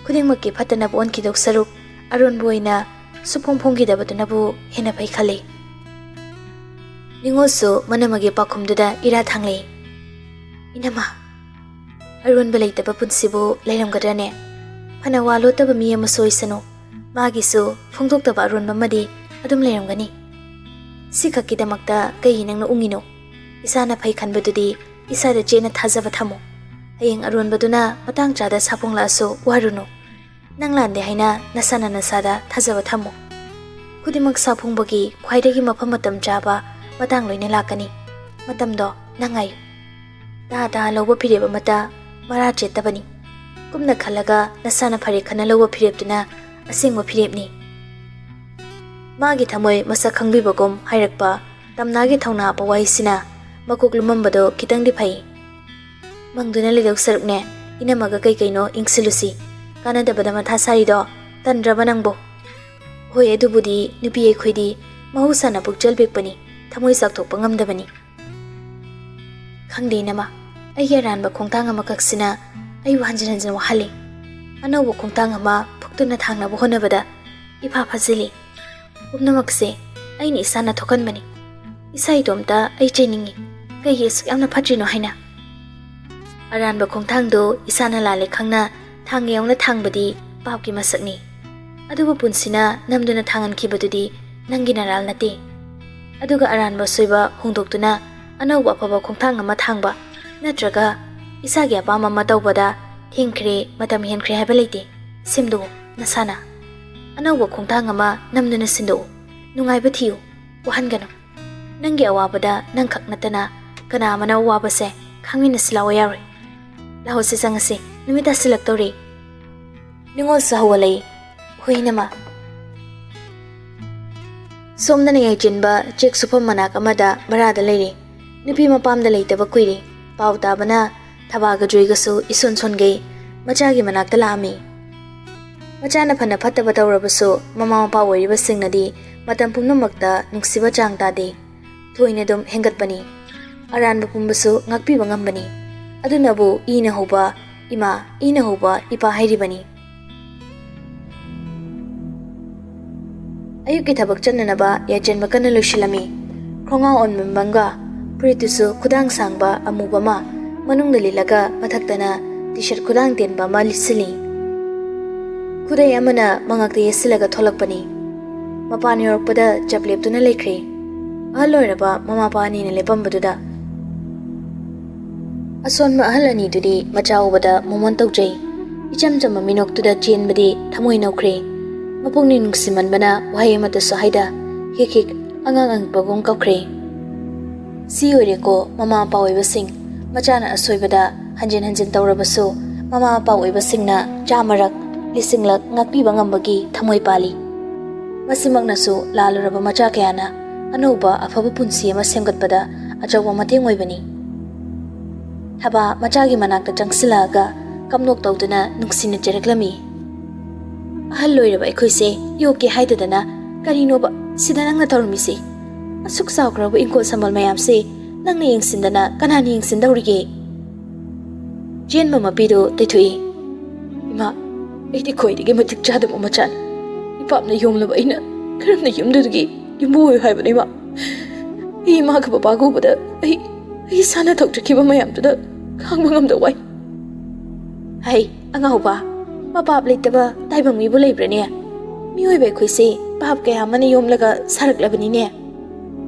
ꯈꯨꯗꯤꯡꯃꯛꯀꯤ ꯐꯠꯇꯅꯕ ꯑꯣꯟꯈꯤꯗꯧ ꯁꯔꯨꯛ ꯑꯔꯣꯟꯕ ꯑꯣꯏꯅ ꯁꯨꯐꯣꯡ ꯐꯣꯡꯈꯤꯗꯕꯗꯨꯅꯕꯨ ꯍꯦꯟꯅ ꯐꯩ ꯈꯜꯂꯤ꯫ ꯅꯤꯉꯣꯜꯁꯨ ꯃꯅꯝꯃꯒꯤ ꯄꯥꯎꯈꯨꯝꯗꯨꯗ ꯏꯔꯥ ꯊꯥꯡꯂꯛꯏ꯫ ꯏꯅꯝꯃ, ꯑꯔꯣꯟꯕ ꯂꯩꯇꯕ ꯄꯨꯟꯁꯤꯕꯨ ꯂꯩꯔꯝꯒꯗ꯭ꯔꯅꯦ? ꯐꯅ ꯋꯥ ꯂꯣꯠꯇꯕ ꯃꯤ ꯑꯃꯁꯨ ꯑꯣꯏꯁꯅꯨ, ꯃꯥꯒꯤꯁꯨ ꯐꯣꯡꯗꯣꯛꯇꯕ ꯑꯔꯣꯟꯕ ꯑꯃꯗꯤ ꯑꯗꯨꯝ ꯂꯩꯔꯝꯒꯅꯤ꯫ ꯁꯤꯈꯛꯀꯤꯗꯃꯛꯇ ꯀꯩꯒꯤ ꯅꯪꯅ ꯎꯪꯉꯤꯅꯣ? ꯏꯁꯥꯅ ꯐꯩ ꯈꯟꯕꯗꯨꯗꯤ ꯏꯁꯥꯗ ꯆꯦꯠꯅ ꯊꯥꯖꯕ ꯊꯝꯃꯨ꯫ ꯍꯌꯦꯡ ꯑꯔꯣꯟꯕꯗꯨꯅ ꯃꯇꯥꯡ ꯆꯥꯗ ꯁꯥꯐꯣꯡꯂꯛꯑꯁꯨ ꯋꯥꯔꯨꯅꯨ꯫ ꯅꯪ ꯂꯥꯟꯗꯦ ꯍꯥꯏꯅ ꯅꯁꯥꯅ ꯅꯁꯥꯗ ꯊꯥꯖꯕ ꯊꯝꯃꯨ꯫ ꯈꯨꯗꯤꯡꯃꯛ ꯁꯥꯐꯣꯡꯕꯒꯤ ꯈ꯭ꯋꯥꯏꯗꯒꯤ ꯃꯐꯝ ꯃꯇꯝ ꯆꯥꯕ ꯃꯇꯥꯡ ꯂꯣꯏꯅ ꯂꯥꯛꯀꯅꯤ꯫ ꯃꯇꯝꯗꯣ ꯅꯪ ꯉꯥꯏꯌꯨ꯫ ꯇꯥ ꯇꯥ ꯂꯧꯕ ꯐꯤꯔꯦꯞ ꯑꯃꯠꯇ ꯃꯔꯥ ꯆꯦꯠꯇꯕꯅꯤ꯫ ꯀꯨꯞꯅ ꯈꯜꯂꯒ ꯅꯁꯥꯅ ꯐꯔꯦ ꯈꯟꯅ ꯂꯧꯕ ꯐꯤꯔꯦꯞꯇꯨꯅ ꯑꯁꯦꯡꯕ ꯐꯤꯔꯦꯞꯅꯤ꯫ ꯃꯥꯒꯤ ꯊꯃꯣꯏ ꯃꯁꯛ ꯈꯪꯕꯤꯕꯒꯨꯝ ꯍꯥꯏꯔꯛꯄ ꯇꯝꯅꯥꯒꯤ ꯊꯧꯅꯥ ꯍꯥꯞꯄ ꯋꯥꯍꯩꯁꯤꯅ ꯃꯀꯣꯛ ꯂꯨꯝꯃꯝꯕꯗꯣ ꯈꯤꯇꯪꯗꯤ ꯐꯩ꯫ ꯃꯪꯗꯨꯅ ꯂꯩꯗꯧ ꯁꯔꯨꯛꯅꯦ, ꯏꯅꯝꯃꯒ ꯀꯩ ꯀꯩꯅꯣ ꯏꯪꯁꯤꯜꯂꯨꯁꯤ꯫ ꯀꯥꯟꯅꯗꯕꯗ ꯃꯊꯥ ꯁꯥꯔꯤꯗꯣ ꯇꯟꯗ꯭ꯔꯕ ꯅꯪꯕꯣ? ꯍꯣꯏ, ꯑꯗꯨꯕꯨꯗꯤ ꯅꯨꯄꯤ ꯑꯩꯈꯣꯏꯗꯤ ꯃꯍꯧꯁꯥꯅ ꯄꯨꯛꯆꯦꯜ ꯄꯤꯛꯄꯅꯤ, ꯊꯃꯣꯏ ꯆꯥꯎꯊꯣꯛꯄ ꯉꯝꯗꯕꯅꯤ꯫ ꯈꯪꯗꯦ ꯏꯅꯝꯃ, ꯑꯩꯒꯤ ꯑꯔꯥꯟꯕ ꯈꯣꯡꯊꯥꯡ ꯑꯃꯈꯛꯁꯤꯅ ꯑꯩꯕꯨ ꯍꯟꯖꯤꯟ ꯍꯟꯖꯤꯟ ꯋꯥꯍꯜꯂꯤ꯫ ꯑꯅꯧꯕ ꯈꯣꯡꯊꯥꯡ ꯑꯃ ꯐꯨꯛꯇꯨꯅ ꯊꯥꯡꯅꯕ ꯍꯣꯠꯅꯕꯗ ꯏꯐꯥ ꯐꯥꯖꯤꯜꯂꯤ꯫ ꯄꯨꯝꯅꯃꯛꯁꯦ ꯑꯩꯅ ꯏꯁꯥꯅ ꯊꯣꯛꯍꯟꯕꯅꯤ꯫ ꯏꯁꯥ ꯏꯇꯣꯝꯇ ꯑꯩ ꯆꯩꯅꯤꯡꯏ꯫ ꯀꯩꯒꯤ ꯑꯁꯨꯛ ꯌꯥꯝꯅ ꯐꯠꯇ꯭ꯔꯤꯅꯣ ꯍꯥꯏꯅ꯫ ꯑꯔꯥꯟꯕ ꯈꯣꯡꯊꯥꯡꯗꯣ ꯏꯁꯥꯅ ꯂꯥꯜꯂꯦ ꯈꯪꯅ ꯊꯥꯡꯒ ꯌꯧꯅ ꯊꯥꯡꯕꯗꯤ ꯄꯥꯞꯀꯤ ꯃꯁꯛꯅꯤ꯫ ꯑꯗꯨꯕꯨ ꯄꯨꯟꯁꯤꯅ ꯅꯝꯗꯨꯅ ꯊꯥꯡꯍꯟꯈꯤꯕꯗꯨꯗꯤ ꯅꯪꯒꯤ ꯅꯔꯥꯜ ꯅꯠꯇꯦ꯫ ꯑꯗꯨꯒ ꯑꯔꯥꯟꯕ ꯁꯣꯏꯕ ꯍꯣꯡꯗꯣꯛꯇꯨꯅ ꯑꯅꯧꯕ ꯑꯐꯕ ꯈꯣꯡꯊꯥꯡ ꯑꯃ ꯊꯥꯡꯕ, ꯅꯠꯇ꯭ꯔꯒ ꯏꯁꯥꯒꯤ ꯑꯄꯥꯝꯕ ꯑꯃ ꯇꯧꯕꯗ ꯊꯦꯡꯈ꯭ꯔꯦ, ꯃꯇꯝ ꯍꯦꯟꯈ꯭ꯔꯦ ꯍꯥꯏꯕ ꯂꯩꯇꯦ꯫ ꯁꯦꯝꯗꯣꯛꯎ ꯅꯁꯥꯅ꯫ ꯑꯅꯧꯕ ꯈꯣꯡꯊꯥꯡ ꯑꯃ ꯅꯝꯗꯨꯅ ꯁꯤꯟꯗꯣꯛꯎ꯫ ꯅꯨꯡꯉꯥꯏꯕ ꯊꯤꯌꯨ꯫ ꯋꯥꯍꯟꯒꯅꯨ꯫ ꯅꯪꯒꯤ ꯑꯋꯥꯕꯗ ꯅꯪꯈꯛ ꯅꯠꯇꯅ ꯀꯅꯥ ꯑꯃꯅ ꯑꯋꯥꯕꯁꯦ ꯈꯪꯃꯤꯟꯅꯁꯤ ꯂꯥꯛꯑꯣ ꯌꯥꯔꯣꯏ꯫ ꯂꯥꯛꯑꯣꯁꯦ ꯆꯪꯉꯁꯤ꯫ ꯅꯨꯃꯤꯠ ꯇꯥꯁꯤꯜꯂꯛꯇꯧꯔꯦ꯫ ꯅꯤꯉꯣꯜꯁꯨ ꯍꯧꯒꯠꯂꯛꯏ꯫ ꯍꯨꯏꯅꯃ꯫ ꯁꯣꯝꯗꯅ ꯌꯥꯏꯆꯤꯟꯕ ꯆꯦꯛ ꯁꯨꯐꯝ ꯃꯅꯥꯛ ꯑꯃꯗ ꯚꯔꯥꯗ ꯂꯩꯔꯤ꯫ ꯅꯨꯄꯤ ꯃꯄꯥꯝꯗ ꯂꯩꯇꯕ ꯀꯨꯏꯔꯦ꯫ ꯄꯥꯎ ꯇꯥꯕꯅ ꯊꯕꯥꯒ ꯖꯣꯏꯒꯁꯨ ꯏꯁꯣꯟ ꯁꯣꯟꯒꯩ ꯃꯆꯥꯒꯤ ꯃꯅꯥꯛꯇ ꯂꯥꯛꯑꯝꯃꯤ꯫ ꯃꯆꯥꯅ ꯐꯅ ꯐꯠꯇꯕ ꯇꯧꯔꯕꯁꯨ, ꯃꯃꯥ ꯃꯄꯥ ꯑꯣꯏꯔꯤꯕꯁꯤꯡꯅꯗꯤ ꯃꯇꯝ ꯄꯨꯝꯅꯃꯛꯇ ꯅꯨꯡꯁꯤꯕ ꯆꯥꯡ ꯇꯥꯗꯦ꯫ ꯊꯣꯏꯅ ꯑꯗꯨꯝ ꯍꯦꯟꯒꯠꯄꯅꯤ꯫ ꯑꯔꯥꯟꯕ ꯄꯨꯝꯕꯁꯨ ꯉꯥꯛꯄꯤꯕ ꯉꯝꯕꯅꯤ꯫ ꯑꯗꯨꯅꯕꯨ ꯏꯅ ꯍꯧꯕ ꯏꯃꯥ, ꯏꯅ ꯍꯧꯕ ꯏꯄꯥ ꯍꯥꯏꯔꯤꯕꯅꯤ꯫ ꯑꯌꯨꯛꯀꯤ ꯊꯕꯛ ꯆꯠꯅꯅꯕ ꯌꯥꯏꯆꯟꯕ ꯀꯟꯅ ꯂꯣꯏꯁꯤꯜꯂꯝꯃꯤ꯫ ꯈꯣꯡꯒꯥꯎ ꯑꯣꯟꯕꯝꯒ ꯐꯨꯔꯤꯠꯇꯨꯁꯨ ꯈꯨꯗꯥꯡ ꯁꯥꯡꯕ ꯑꯃꯨꯕ ꯑꯃ ꯃꯅꯨꯡꯗ ꯂꯤꯠꯂꯒ ꯃꯊꯛꯇꯅ ꯇꯤ ꯁꯔꯠ ꯈꯨꯗꯥꯡ ꯇꯦꯟꯕ ꯑꯃ ꯂꯤꯠꯁꯤꯜꯂꯤ꯫ ꯈꯨꯗꯩ ꯑꯃꯅ ꯃꯉꯛꯇ ꯌꯦꯠꯁꯤꯜꯂꯒ ꯊꯣꯛꯂꯛꯄꯅꯤ꯫ ꯃꯄꯥꯟ ꯌꯧꯔꯛꯄꯗ ꯆꯞ ꯂꯦꯞꯇꯨꯅ ꯂꯩꯈ꯭ꯔꯦ꯫ ꯑꯍꯜ ꯑꯣꯏꯔꯕ ꯃꯃꯥ ꯃꯄꯥ ꯑꯅꯤꯅ ꯂꯦꯞꯄꯝꯕꯗꯨꯗ꯫ ꯑꯁꯣꯟꯕ ꯑꯍꯜ ꯑꯅꯤꯗꯨꯗꯤ ꯃꯆꯥ ꯎꯕꯗ ꯃꯣꯃꯣꯟ ꯇꯧꯖꯩ꯫ ꯏꯆꯝ ꯆꯝꯕ ꯃꯤꯅꯣꯛꯇꯨꯗ ꯆꯦꯟꯕꯗꯤ ꯊꯃꯣꯏ ꯅꯧꯈ꯭ꯔꯦ꯫ ꯃꯄꯨꯛꯅꯤꯡ ꯅꯨꯡꯁꯤꯃꯟꯕꯅ ꯋꯥꯍꯩ ꯑꯃꯠꯇꯁꯨ ꯍꯥꯏꯗ, ꯍꯤꯛ ꯍꯤꯛ ꯑꯉꯥꯡ ꯑꯉꯛꯄꯒꯨꯝ ꯀꯞꯈ꯭ꯔꯦ꯫ ꯁꯤ ꯑꯣꯏꯔꯦꯀꯣ ꯃꯃꯥ ꯃꯄꯥ ꯑꯣꯏꯕꯁꯤꯡ꯫ ꯃꯆꯥꯅ ꯑꯁꯣꯏꯕꯗ ꯍꯟꯖꯤꯟ ꯍꯟꯖꯤꯟ ꯇꯧꯔꯕꯁꯨ, ꯃꯃꯥ ꯃꯄꯥ ꯑꯣꯏꯕꯁꯤꯡꯅ ꯆꯥꯝꯃꯔꯛ, ꯂꯤꯁꯤꯡꯂꯛ ꯉꯥꯛꯄꯤꯕ ꯉꯝꯕꯒꯤ ꯊꯃꯣꯏ ꯄꯥꯜꯂꯤ꯫ ꯃꯁꯤꯃꯛꯅꯁꯨ ꯂꯥꯜꯂꯨꯔꯕ ꯃꯆꯥ ꯀꯌꯥꯅ ꯑꯅꯧꯕ ꯑꯐꯕ ꯄꯨꯟꯁꯤ ꯑꯃ ꯁꯦꯝꯒꯠꯄꯗ ꯑꯆꯧꯕ ꯃꯇꯦꯡ ꯑꯣꯏꯕꯅꯤ꯫ ꯊꯕꯥ ꯃꯆꯥꯒꯤ ꯃꯅꯥꯛꯇ ꯆꯪꯁꯤꯜꯂꯛꯑꯒ ꯀꯞꯅꯣꯛ ꯇꯧꯗꯨꯅ ꯅꯨꯡꯁꯤꯅ ꯆꯦꯔꯛꯂꯝꯃꯤ꯫ ꯑꯍꯜ ꯑꯣꯏꯔꯕ ꯑꯩꯈꯣꯏꯁꯦ ꯌꯣꯛꯀꯦ ꯍꯥꯏꯗꯗꯅ ꯀꯔꯤꯅꯣꯕ ꯁꯤꯗ ꯅꯪꯅ ꯇꯧꯔꯝꯃꯤꯁꯦ? ꯑꯁꯨꯛ ꯆꯥꯎꯈ꯭ꯔꯕ ꯏꯪꯈꯣꯜ ꯁꯝꯕꯜ ꯃꯌꯥꯝꯁꯦ ꯅꯪꯅ ꯌꯦꯡꯁꯤꯟꯗꯅ ꯀꯅꯥꯅ ꯌꯦꯡꯁꯤꯟꯗꯧꯔꯤꯒꯦ? ꯆꯦꯟꯕ ꯃꯄꯤꯗꯨ ꯇꯩꯊꯣꯛꯏ꯫ ꯏꯃꯥ, ꯑꯩꯗꯤ ꯈ꯭ꯋꯥꯏꯗꯒꯤ ꯃꯇꯤꯛ ꯆꯥꯗꯕ ꯃꯆꯥꯅꯤ꯫ ꯏꯄꯥꯞꯅ ꯌꯣꯝꯂꯕ ꯑꯩꯅ ꯀꯔꯝꯅ ꯌꯨꯝꯗꯨꯒꯤ ꯌꯨꯝꯕꯨ ꯑꯣꯏꯌꯨ ꯍꯥꯏꯕꯅꯣ, ꯏꯃꯥ? ꯑꯩ ꯏꯃꯥꯒ ꯕꯕꯥꯒ ꯎꯕꯗ ꯑꯩ, ꯑꯩ ꯏꯁꯥꯅ ꯊꯧꯖꯈꯤꯕ ꯃꯌꯥꯝꯗꯨꯗ ꯈꯥꯡꯕ ꯉꯝꯗ ꯋꯥꯏ꯫ ꯍꯩ, ꯑꯉꯥꯎꯕ, ꯃꯄꯥꯞ ꯂꯩꯇꯕ ꯇꯥꯏꯕꯪ ꯃꯤꯕꯨ ꯂꯩꯕ꯭ꯔꯅꯦ? ꯃꯤꯑꯣꯏꯕ ꯑꯩꯈꯣꯏꯁꯦ ꯄꯥꯞ ꯀꯌꯥ ꯑꯃꯅ ꯌꯣꯝꯂꯒ ꯁꯥꯔꯛꯂꯕꯅꯤꯅꯦ꯫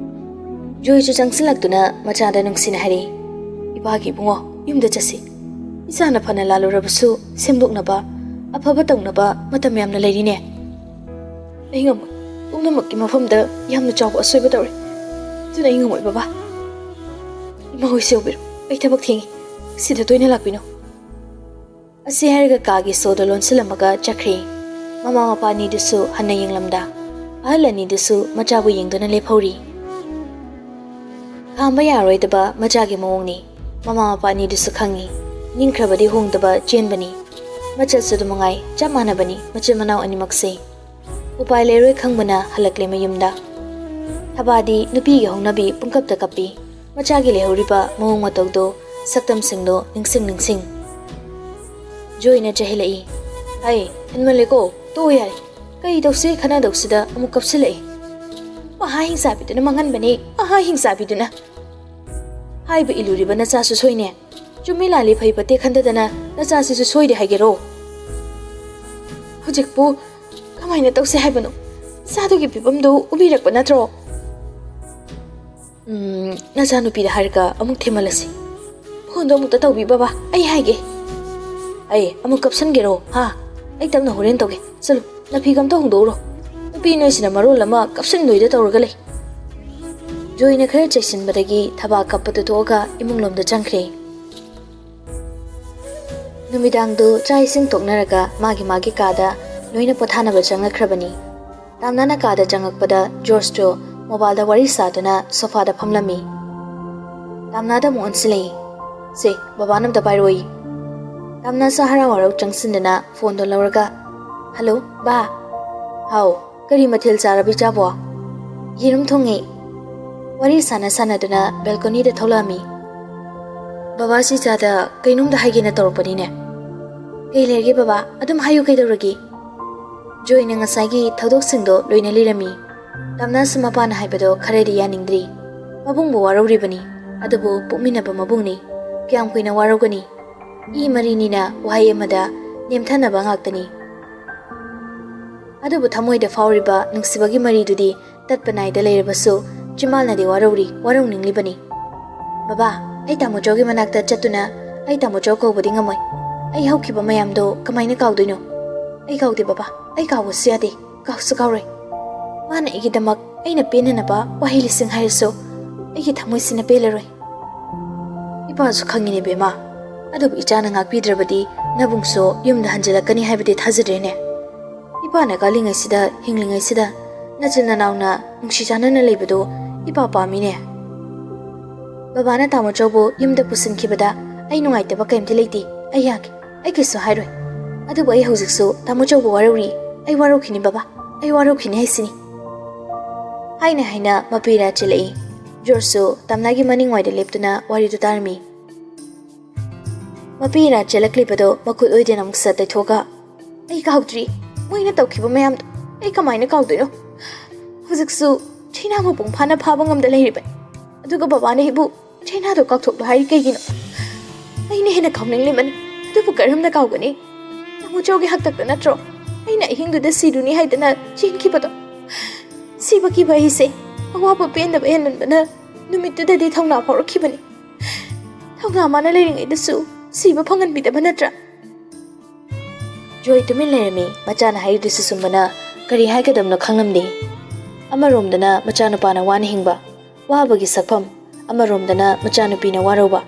ꯖꯣꯏꯁꯨ ꯆꯪꯁꯤꯜꯂꯛꯇꯨꯅ ꯃꯆꯥꯗ ꯅꯨꯡꯁꯤꯅ ꯍꯥꯏꯔꯛꯏ, "ꯏꯄꯥꯒꯤ ꯏꯕꯨꯡꯉꯣ, ꯌꯨꯝꯗ ꯆꯠꯁꯤ꯫ ꯏꯆꯥꯅ ꯐꯅ ꯂꯥꯜꯂꯨꯔꯕꯁꯨ ꯁꯦꯝꯗꯣꯛꯅꯕ, ꯑꯐꯕ ꯇꯧꯅꯕ ꯃꯇꯝ ꯌꯥꯝꯅ ꯂꯩꯔꯤꯅꯦ꯫" ꯑꯩ ꯉꯝꯃꯣꯏ꯫ ꯄꯨꯝꯅꯃꯛꯀꯤ ꯃꯐꯝꯗ ꯌꯥꯝꯅ ꯆꯥꯎꯕ ꯑꯁꯣꯏꯕ ꯇꯧꯔꯦ꯫ ꯑꯗꯨꯅ ꯑꯩ ꯉꯝꯃꯣꯏ, ꯕꯕꯥ꯫ ꯏꯃꯥ ꯍꯣꯏꯁꯦ ꯌꯧꯕꯤꯔꯣ꯫ ꯑꯩ ꯊꯕꯛ ꯊꯦꯡꯉꯤ꯫ ꯁꯤꯗ ꯇꯣꯏꯅ ꯂꯥꯛꯄꯤꯅꯣ꯫ ꯑꯁꯤ ꯍꯥꯏꯔꯒ ꯀꯥꯒꯤ ꯁꯣꯗꯣ ꯂꯣꯟꯁꯤꯜꯂꯝꯃꯒ ꯆꯠꯈ꯭ꯔꯦ꯫ ꯃꯃꯥ ꯃꯄꯥ ꯑꯅꯤꯗꯨꯁꯨ ꯍꯟꯅ ꯌꯦꯡꯂꯝꯗ ꯑꯍꯜ ꯑꯅꯤꯗꯨꯁꯨ ꯃꯆꯥꯕꯨ ꯌꯦꯡꯗꯨꯅ ꯂꯦꯞꯍꯧꯔꯤ꯫ ꯈꯥꯝꯕ ꯌꯥꯔꯣꯏꯗꯕ ꯃꯆꯥꯒꯤ ꯃꯑꯣꯡꯅꯤ꯫ ꯃꯃꯥ ꯃꯄꯥ ꯑꯅꯤꯗꯨꯁꯨ ꯈꯪꯉꯤ꯫ ꯅꯤꯡꯈ꯭ꯔꯕꯗꯤ ꯍꯣꯡꯗꯕ ꯆꯦꯟꯕꯅꯤ꯫ ꯃꯆꯠꯁꯨ ꯑꯗꯨ ꯃꯉꯥꯏ, ꯆꯞ ꯃꯥꯟꯅꯕꯅꯤ ꯃꯆꯤꯟ ꯃꯅꯥꯎ ꯑꯅꯤꯃꯛꯁꯦ꯫ ꯎꯄꯥꯏ ꯂꯩꯔꯣꯏ ꯈꯪꯕꯅ ꯍꯜꯂꯛꯂꯦ ꯃꯌꯨꯝꯗ꯫ ꯊꯕꯥꯗꯤ ꯅꯨꯄꯤꯒꯤ ꯍꯧꯅꯕꯤ ꯄꯨꯡꯀꯞꯇ ꯀꯞꯄꯤ꯫ ꯃꯆꯥꯒꯤ ꯂꯩꯍꯧꯔꯤꯕ ꯃꯑꯣꯡ ꯃꯇꯧꯗꯣ, ꯁꯛꯇꯝꯁꯤꯡꯗꯣ ꯅꯤꯡꯁꯤꯡ ꯅꯤꯡꯁꯤꯡ꯫ ꯖꯣꯏꯅ ꯆꯩꯍꯜꯂꯛꯏ꯫ "ꯍꯩ, ꯍꯦꯟꯃꯜꯂꯦꯀꯣ, ꯇꯣꯛꯑꯣ ꯌꯥꯔꯦ꯫ ꯀꯔꯤ ꯇꯧꯁꯦ ꯈꯟꯅꯗꯧꯁꯤꯗ ꯑꯃꯨꯛ ꯀꯞꯁꯤꯜꯂꯛꯏ꯫ ꯃꯍꯥ ꯍꯤꯡꯆꯥꯕꯤꯗꯨꯅ ꯃꯥꯡꯍꯟꯕꯅꯦ, ꯃꯍꯥ ꯍꯤꯡꯆꯥꯕꯤꯗꯨꯅ꯫ ꯍꯥꯏꯕ ꯏꯜꯂꯨꯔꯤꯕ ꯅꯆꯥꯁꯨ ꯁꯣꯏꯅꯦ꯫ ꯆꯨꯝꯃꯤ ꯂꯥꯜꯂꯤ ꯐꯩ ꯐꯠꯇꯦ ꯈꯟꯊꯗꯅ ꯅꯆꯥꯁꯤꯁꯨ ꯁꯣꯏꯗꯦ ꯍꯥꯏꯒꯦꯔꯣ? ꯍꯧꯖꯤꯛꯄꯨ ꯀꯃꯥꯏꯅ ꯇꯧꯁꯦ ꯍꯥꯏꯕꯅꯣ? ꯏꯆꯥꯗꯨꯒꯤ ꯐꯤꯕꯝꯗꯨ ꯎꯕꯤꯔꯛꯄ ꯅꯠꯇ꯭ꯔꯣ?" "ꯎꯝ, ꯅꯆꯥꯅꯨꯄꯤꯗ ꯍꯥꯏꯔꯒ ꯑꯃꯨꯛ ꯊꯦꯝꯍꯜꯂꯁꯤ꯫ ꯐꯣꯟꯗꯣ ꯑꯃꯨꯛꯇ ꯇꯧꯕꯤ ꯕꯕꯥ, ꯑꯩ ꯍꯥꯏꯒꯦ꯫" "ꯑꯩ ꯑꯃꯨꯛ ꯀꯞꯁꯟꯒꯦꯔꯣ? ꯍꯥ? ꯑꯩ ꯇꯞꯅ ꯍꯣꯔꯦꯟ ꯇꯧꯒꯦ꯫ ꯆꯠꯂꯨ, ꯅꯐꯤꯒ ꯑꯝꯇ ꯍꯣꯡꯗꯣꯛꯎꯔꯣ꯫ ꯅꯨꯄꯤ ꯅꯣꯏꯁꯤꯅ ꯃꯔꯣꯜ ꯑꯃ ꯀꯞꯁꯟꯗꯣꯏꯗ ꯇꯧꯔꯒ ꯂꯩ꯫" ꯖꯣꯏꯅ ꯈꯔ ꯆꯩꯁꯤꯟꯕꯗꯒꯤ ꯊꯕꯥ ꯀꯞꯄꯗꯨ ꯊꯣꯛꯑꯒ ꯏꯃꯨꯡꯂꯣꯝꯗ ꯆꯪꯈ꯭ꯔꯦ꯫ ꯅꯨꯃꯤꯗꯥꯡꯗꯨ ꯆꯥꯛ ꯏꯁꯤꯡ ꯇꯣꯛꯅꯔꯒ ꯃꯥꯒꯤ ꯃꯥꯒꯤ ꯀꯥꯗ ꯂꯣꯏꯅ ꯄꯣꯊꯥꯅꯕ ꯆꯪꯅꯈ꯭ꯔꯕꯅꯤ꯫ ꯇꯥꯝꯅꯥꯅ ꯀꯥꯗ ꯆꯪꯉꯛꯄꯗ ꯖꯣꯔꯖꯇꯨ ꯃꯣꯕꯥꯏꯜꯗ ꯋꯥꯔꯤ ꯁꯥꯗꯨꯅ ꯁꯣꯐꯥꯗ ꯐꯝꯂꯝꯃꯤ꯫ ꯇꯥꯝꯅꯥꯗ ꯑꯃꯨꯛ ꯑꯣꯟꯁꯤꯜꯂꯛꯏ꯫ "ꯁꯦ, ꯕꯕꯥꯅ ꯑꯝꯇ ꯄꯥꯏꯔꯛꯑꯣꯌꯦ꯫" ꯇꯥꯝꯅꯥꯁꯨ ꯍꯔꯥꯎ ꯍꯔꯥꯎ ꯆꯪꯁꯤꯟꯗꯨꯅ ꯐꯣꯟꯗꯣ ꯂꯧꯔꯒ, "ꯍꯜꯂꯣ, ꯕꯥ꯫" "ꯍꯥꯎ, ꯀꯔꯤ ꯃꯊꯦꯜ ꯆꯥꯔꯕ ꯏꯆꯥꯕꯣ?" "ꯌꯦꯔꯨꯝ ꯊꯣꯡꯉꯦ꯫" ꯋꯥꯔꯤ ꯁꯥꯟꯅ ꯁꯥꯟꯅꯗꯨꯅ ꯕꯦꯜꯀꯣꯅꯤꯗ ꯊꯣꯛꯂꯛꯑꯝꯃꯤ꯫ "ꯕꯕꯥ, ꯁꯤ ꯆꯥꯗ ꯀꯩꯅꯣꯝꯗ ꯍꯥꯏꯒꯦꯅ ꯇꯧꯔꯛꯄꯅꯤꯅꯦ꯫" "ꯀꯩ ꯂꯩꯔꯒꯦ ꯕꯕꯥ? ꯑꯗꯨꯝ ꯍꯥꯏꯌꯨ, ꯀꯩꯗꯧꯔꯒꯦ?" ꯖꯣꯏꯅ ꯉꯁꯥꯏꯒꯤ ꯊꯧꯗꯣꯛꯁꯤꯡꯗꯣ ꯂꯣꯏꯅ ꯂꯤꯔꯝꯃꯤ꯫ ꯇꯝꯅꯥꯁꯨ ꯃꯄꯥꯅ ꯍꯥꯏꯕꯗꯣ ꯈꯔꯗꯤ ꯌꯥꯅꯤꯡꯗ꯭ꯔꯤ꯫ ꯃꯕꯨꯡꯕꯨ ꯋꯥꯔꯧꯔꯤꯕꯅꯤ꯫ ꯑꯗꯨꯕꯨ ꯄꯣꯛꯃꯤꯟꯅꯕ ꯃꯕꯨꯡꯅꯤ꯫ ꯀꯌꯥꯝ ꯀꯨꯏꯅ ꯋꯥꯔꯧꯒꯅꯤ? ꯏ ꯃꯔꯤꯅꯤꯅ ꯋꯥꯍꯩ ꯑꯃꯗ ꯅꯦꯝꯊꯅꯕ ꯉꯥꯛꯇꯅꯤ꯫ ꯑꯗꯨꯕꯨ ꯊꯃꯣꯏꯗ ꯐꯥꯎꯔꯤꯕ ꯅꯨꯡꯁꯤꯕꯒꯤ ꯃꯔꯤꯗꯨꯗꯤ ꯇꯠꯄ ꯅꯥꯏꯗ ꯂꯩꯔꯕꯁꯨ ꯆꯤꯝꯕꯥꯜꯅꯗꯤ ꯋꯥꯔꯧꯔꯤ, ꯋꯥꯔꯧꯅꯤꯡꯂꯤꯕꯅꯤ꯫ "ꯕꯕꯥ, ꯑꯩ ꯇꯥꯃꯣꯆꯧꯒꯤ ꯃꯅꯥꯛꯇ ꯆꯠꯇꯨꯅ ꯑꯩ ꯇꯥꯃꯣꯆꯧ ꯀꯧꯕꯗꯤ ꯉꯝꯃꯣꯏ꯫ ꯑꯩ ꯍꯧꯈꯤꯕ ꯃꯌꯥꯝꯗꯣ ꯀꯃꯥꯏꯅ ꯀꯥꯎꯗꯣꯏꯅꯣ? ꯑꯩ ꯀꯥꯎꯗꯦ ꯕꯕꯥ, ꯑꯩ ꯀꯥꯎꯕꯁꯨ ꯌꯥꯗꯦ꯫" ꯀꯥꯎꯁꯨ ꯀꯥꯎꯔꯣꯏ꯫ ꯃꯥꯅ ꯑꯩꯒꯤꯗꯃꯛ ꯑꯩꯅ ꯄꯦꯟꯅꯅꯕ ꯋꯥꯍꯩ ꯂꯤꯁꯤꯡ ꯍꯥꯏꯔꯁꯨ ꯑꯩꯒꯤ ꯊꯃꯣꯏꯁꯤꯅ ꯄꯦꯜꯂꯔꯣꯏ꯫ ꯏꯄꯥꯁꯨ ꯈꯪꯉꯤꯅꯦ ꯕꯦꯝꯃ, ꯑꯗꯨꯕꯨ ꯏꯆꯥꯅ ꯉꯥꯛꯄꯤꯗ꯭ꯔꯕꯗꯤ ꯅꯕꯨꯡꯁꯨ ꯌꯨꯝꯗ ꯍꯟꯖꯤꯜꯂꯛꯀꯅꯤ ꯍꯥꯏꯕꯗꯤ ꯊꯥꯖꯗ꯭ꯔꯦꯅꯦ꯫ ꯏꯄꯥꯅ ꯀꯜꯂꯤꯉꯩꯁꯤꯗ, ꯍꯤꯡꯂꯤꯉꯩꯁꯤꯗ ꯅꯆꯤꯟ ꯅꯅꯥꯎꯅ ꯅꯨꯡꯁꯤ ꯆꯥꯟꯅꯅ ꯂꯩꯕꯗꯨ ꯏꯄꯥ ꯄꯥꯝꯃꯤꯅꯦ꯫ ꯕꯕꯥꯅ ꯇꯥꯃꯣ ꯆꯧꯕꯨ ꯌꯨꯝꯗ ꯄꯨꯁꯤꯟꯈꯤꯕꯗ ꯑꯩ ꯅꯨꯡꯉꯥꯏꯇꯕ ꯀꯔꯤꯝꯇ ꯂꯩꯇꯦ꯫ ꯑꯩ ꯌꯥꯒꯦ, ꯑꯩ ꯀꯩꯁꯨ ꯍꯥꯏꯔꯣꯏ꯫ ꯑꯗꯨꯕꯨ ꯑꯩ ꯍꯧꯖꯤꯛꯁꯨ ꯇꯥꯃꯣ ꯆꯧꯕ ꯋꯥꯔꯧꯔꯤ꯫ ꯑꯩ ꯋꯥꯔꯧꯈꯤꯅꯤ ꯕꯕꯥ, ꯑꯩ ꯋꯥꯔꯧꯈꯤꯅꯤ ꯍꯥꯏꯁꯤꯅꯤ꯫ ꯍꯥꯏꯅ ꯍꯥꯏꯅ ꯃꯄꯤ ꯏꯔꯥ ꯆꯦꯜꯂꯛꯏ꯫ ꯖꯣꯔꯖꯁꯨ ꯇꯝꯅꯥꯒꯤ ꯃꯅꯤꯡꯋꯥꯏꯗ ꯂꯦꯞꯇꯨꯅ ꯋꯥꯔꯤꯗꯨ ꯇꯥꯔꯝꯃꯤ꯫ ꯃꯄꯤ ꯏꯔꯥ ꯆꯦꯜꯂꯛꯂꯤꯕꯗꯣ ꯃꯈꯨꯠ ꯑꯣꯏꯗꯅ ꯑꯃꯨꯛ ꯁꯠ ꯇꯩꯊꯣꯛꯑꯒ, "ꯑꯩ ꯀꯥꯎꯗ꯭ꯔꯤ꯫ ꯃꯣꯏꯅ ꯇꯧꯈꯤꯕ ꯃꯌꯥꯝꯗꯣ ꯑꯩ ꯀꯃꯥꯏꯅ ꯀꯥꯎꯗꯣꯏꯅꯣ? ꯍꯧꯖꯤꯛꯁꯨ ꯆꯩꯅꯥ ꯃꯄꯨꯡ ꯐꯥꯅ ꯐꯥꯕ ꯉꯝꯗ ꯂꯩꯔꯤꯕꯅꯤ꯫ ꯑꯗꯨꯒ ꯕꯕꯥꯅ ꯑꯩꯕꯨ ꯆꯩꯅꯥꯗꯣ ꯀꯥꯎꯊꯣꯛꯂꯣ ꯍꯥꯏꯔꯤ ꯀꯩꯒꯤꯅꯣ? ꯑꯩꯅ ꯍꯦꯟꯅ ꯀꯥꯎꯅꯤꯡꯂꯤꯕꯅꯤ꯫ ꯑꯗꯨꯕꯨ ꯀꯔꯝꯅ ꯀꯥꯎꯒꯅꯤ? ꯇꯥꯃꯣ ꯆꯧꯒꯤ ꯍꯥꯛꯇꯛꯇ ꯅꯠꯇ꯭ꯔꯣ ꯑꯩꯅ ꯑꯍꯤꯡꯗꯨꯗ ꯁꯤꯔꯨꯅꯤ ꯍꯥꯏꯗꯅ ꯆꯦꯟꯈꯤꯕꯗꯣ? ꯁꯤꯕ ꯀꯤꯕ ꯑꯩꯁꯦ ꯑꯋꯥꯕ ꯄꯦꯟꯗꯕ ꯍꯦꯟꯃꯟꯕꯅ ꯅꯨꯃꯤꯠꯇꯨꯗꯗꯤ ꯊꯧꯅꯥ ꯐꯥꯎꯔꯛꯈꯤꯕꯅꯤ꯫ ꯊꯧꯅꯥ ꯃꯥꯅ ꯂꯩꯔꯤꯉꯩꯗꯁꯨ ꯁꯤꯕ ꯐꯪꯍꯟꯕꯤꯗꯕ ꯅꯠꯇ꯭ꯔꯥ?" ꯖꯣꯏ ꯇꯨꯃꯤꯟ ꯂꯩꯔꯝꯃꯤ꯫ ꯃꯆꯥꯅ ꯍꯥꯏꯔꯤꯗꯨꯁꯨ ꯆꯨꯝꯕꯅ ꯀꯔꯤ ꯍꯥꯏꯒꯗꯕꯅꯣ ꯈꯪꯂꯝꯗꯦ꯫ ꯑꯃꯔꯣꯝꯗꯅ ꯃꯆꯥꯅꯨꯄꯥꯅ ꯋꯥꯅ ꯍꯤꯡꯕ, ꯋꯥꯕꯒꯤ ꯁꯛꯐꯝ, ꯑꯃꯔꯣꯝꯗꯅ ꯃꯆꯥꯅꯨꯄꯤꯅ ꯋꯥꯔꯧꯕ꯫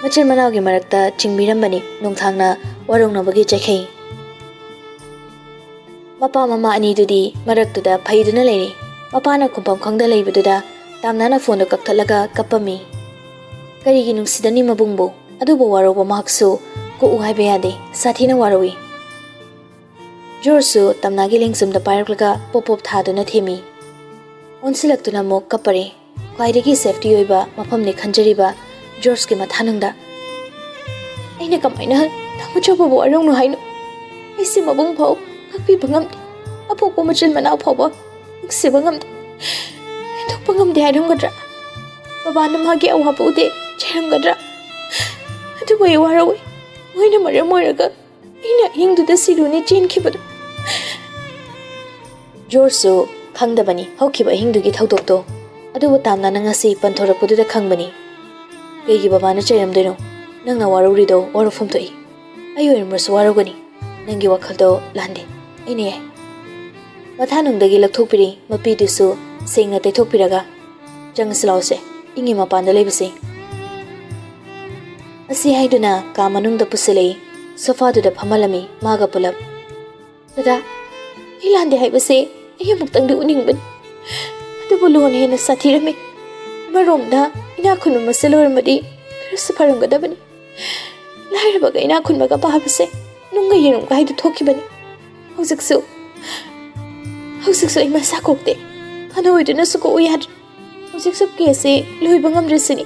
ꯃꯆꯤꯟ ꯃꯅꯥꯎꯒꯤ ꯃꯔꯛꯇ ꯆꯤꯡꯕꯤꯔꯝꯕꯅꯤ ꯅꯣꯡꯊꯥꯡꯅ ꯋꯥꯔꯧꯅꯕꯒꯤ ꯆꯩꯈꯩ꯫ ꯃꯄꯥ ꯃꯃꯥ ꯑꯅꯤꯗꯨꯗꯤ ꯃꯔꯛꯇꯨꯗ ꯐꯩꯗꯨꯅ ꯂꯩꯔꯤ꯫ ꯃꯄꯥꯅ ꯈꯨꯝꯐꯝ ꯈꯪꯗ ꯂꯩꯕꯗꯨꯗ ꯇꯥꯝꯅꯥꯅ ꯐꯣꯟꯗꯨ ꯀꯛꯊꯠꯂꯒ ꯀꯞꯄꯝꯃꯤ꯫ ꯀꯔꯤꯒꯤ ꯅꯨꯡꯁꯤꯗꯅꯤ ꯃꯕꯨꯡꯕꯨ? ꯑꯗꯨꯕꯨ ꯋꯥꯔꯧꯕ ꯃꯍꯥꯛꯁꯨ ꯀꯣꯛꯎ ꯍꯥꯏꯕ ꯌꯥꯗꯦ, ꯁꯥꯊꯤꯅ ꯋꯥꯔꯧꯏ꯫ ꯖꯣꯔꯖꯁꯨ ꯇꯝꯅꯥꯒꯤ ꯂꯦꯡꯖꯨꯝꯗ ꯄꯥꯏꯔꯛꯂꯒ ꯄꯣꯞ ꯄꯣꯞ ꯊꯥꯗꯨꯅ ꯊꯦꯝꯃꯤ꯫ ꯑꯣꯟꯁꯤꯜꯂꯛꯇꯨꯅ ꯑꯃꯨꯛ ꯀꯞꯄꯔꯦ꯫ ꯈ꯭ꯋꯥꯏꯗꯒꯤ safety ꯑꯣꯏꯕ ꯃꯐꯝꯅꯤ ꯈꯟꯖꯔꯤꯕ ꯖꯣꯔꯖꯀꯤ ꯃꯊꯥꯅꯨꯡꯗ꯫ "ꯑꯩꯅ ꯀꯃꯥꯏꯅ ꯇꯥꯃꯣ ꯆꯧꯕꯕꯨ ꯋꯥꯔꯧꯅꯣ ꯍꯥꯏꯅꯣ? ꯑꯩꯁꯦ ꯃꯕꯨꯡ ꯐꯥꯎ ꯉꯥꯛꯄꯤꯕ ꯉꯝꯗꯦ꯫ ꯑꯄꯣꯛꯄ ꯃꯆꯤꯟ ꯃꯅꯥꯎ ꯐꯥꯎꯕ ꯅꯨꯡꯁꯤꯕ ꯉꯝꯗꯦ꯫ ꯄꯦꯟꯊꯣꯛꯄ ꯉꯝꯗꯦ ꯍꯥꯏꯔꯝꯒꯗ꯭ꯔꯥ? ꯕꯕꯥꯅ ꯃꯥꯒꯤ ꯑꯋꯥꯕ ꯎꯗꯦ ꯆꯩꯔꯝꯒꯗ꯭ꯔꯥ? ꯑꯗꯨꯕꯨ ꯑꯩ ꯋꯥꯔꯧꯏ꯫ ꯃꯣꯏꯅ ꯃꯔꯝ ꯑꯣꯏꯔꯒ ꯑꯩꯅ ꯑꯍꯤꯡꯗꯨꯗ ꯁꯤꯔꯨꯅꯤ ꯆꯦꯟꯈꯤꯕꯗꯣ꯫" ꯖꯣꯔꯖꯁꯨ ꯈꯪꯗꯕꯅꯤ ꯍꯧꯈꯤꯕ ꯑꯍꯤꯡꯗꯨꯒꯤ ꯊꯧꯗꯣꯛꯇꯣ꯫ ꯑꯗꯨꯕꯨ ꯇꯥꯝꯅꯥꯅ ꯉꯁꯤ ꯄꯟꯊꯣꯔꯛꯄꯗꯨꯗ ꯈꯪꯕꯅꯤ꯫ "ꯀꯩꯒꯤ ꯕꯕꯥꯅ ꯆꯩꯔꯝꯗꯣꯏꯅꯣ? ꯅꯪꯅ ꯋꯥꯔꯧꯔꯤꯗꯣ ꯋꯥꯔꯧꯐꯝ ꯊꯣꯛꯏ꯫ ꯑꯩ ꯑꯣꯏꯔꯝꯃꯁꯨ ꯋꯥꯔꯧꯒꯅꯤ꯫ ꯅꯪꯒꯤ ꯋꯥꯈꯜꯗꯣ ꯂꯥꯟꯗꯦ꯫ ꯑꯩꯅ ꯌꯥꯏ꯫" ꯃꯊꯥꯅꯨꯡꯗꯒꯤ ꯂꯧꯊꯣꯛꯄꯤꯔꯤ ꯃꯄꯤꯗꯨꯁꯨ ꯁꯦꯡꯅ ꯇꯩꯊꯣꯛꯄꯤꯔꯒ, "ꯆꯪꯉꯁꯤ ꯂꯥꯛꯑꯣꯁꯦ, ꯏꯪꯉꯤ ꯃꯄꯥꯟꯗ ꯂꯩꯕꯁꯦ"꯫ ꯑꯁꯤ ꯍꯥꯏꯗꯨꯅ ꯀꯥ ꯃꯅꯨꯡꯗ ꯄꯨꯁꯤꯜꯂꯛꯏ꯫ ꯁꯣꯐꯥꯗꯨꯗ ꯐꯝꯍꯜꯂꯝꯃꯤ ꯃꯥꯒ ꯄꯨꯂꯞ꯫ "ꯗꯗꯥ, ꯑꯩ ꯂꯥꯟꯗꯦ ꯍꯥꯏꯕꯁꯦ ꯑꯩ ꯑꯃꯨꯛꯇꯪꯗꯤ ꯎꯅꯤꯡꯕꯅꯤ꯫ ꯑꯗꯨꯕꯨ ꯂꯨꯍꯣꯟ ꯍꯦꯟꯅ ꯁꯥꯊꯤꯔꯝꯃꯤ꯫ ꯑꯃꯔꯣꯝꯗ ꯏꯅꯥꯛ ꯈꯨꯟꯕ ꯃꯁꯦꯜ ꯑꯣꯏꯔꯝꯃꯗꯤ ꯈꯔꯁꯨ ꯐꯔꯝꯒꯗꯕꯅꯤ꯫ ꯂꯥꯏꯔꯕꯒ ꯏꯅꯥꯛ ꯈꯨꯟꯕꯒ ꯄꯥꯕꯁꯦ ꯅꯨꯡꯒ ꯌꯦꯔꯨꯝꯒ ꯍꯥꯏꯗꯨ ꯊꯣꯛꯈꯤꯕꯅꯤ꯫ ꯍꯧꯖꯤꯛꯁꯨ, ꯍꯧꯖꯤꯛꯁꯨ ꯑꯩ ꯃꯁꯥ ꯀꯣꯛꯇꯦ꯫ ꯐꯅ ꯑꯣꯏꯗꯨꯅꯁꯨ ꯀꯣꯛꯎ ꯌꯥꯗ꯭ꯔꯦ꯫ ꯍꯧꯖꯤꯛꯁꯨ ꯀꯦꯁꯁꯦ ꯂꯣꯏꯕ ꯉꯝꯗ꯭ꯔꯤꯁꯤꯅꯤ꯫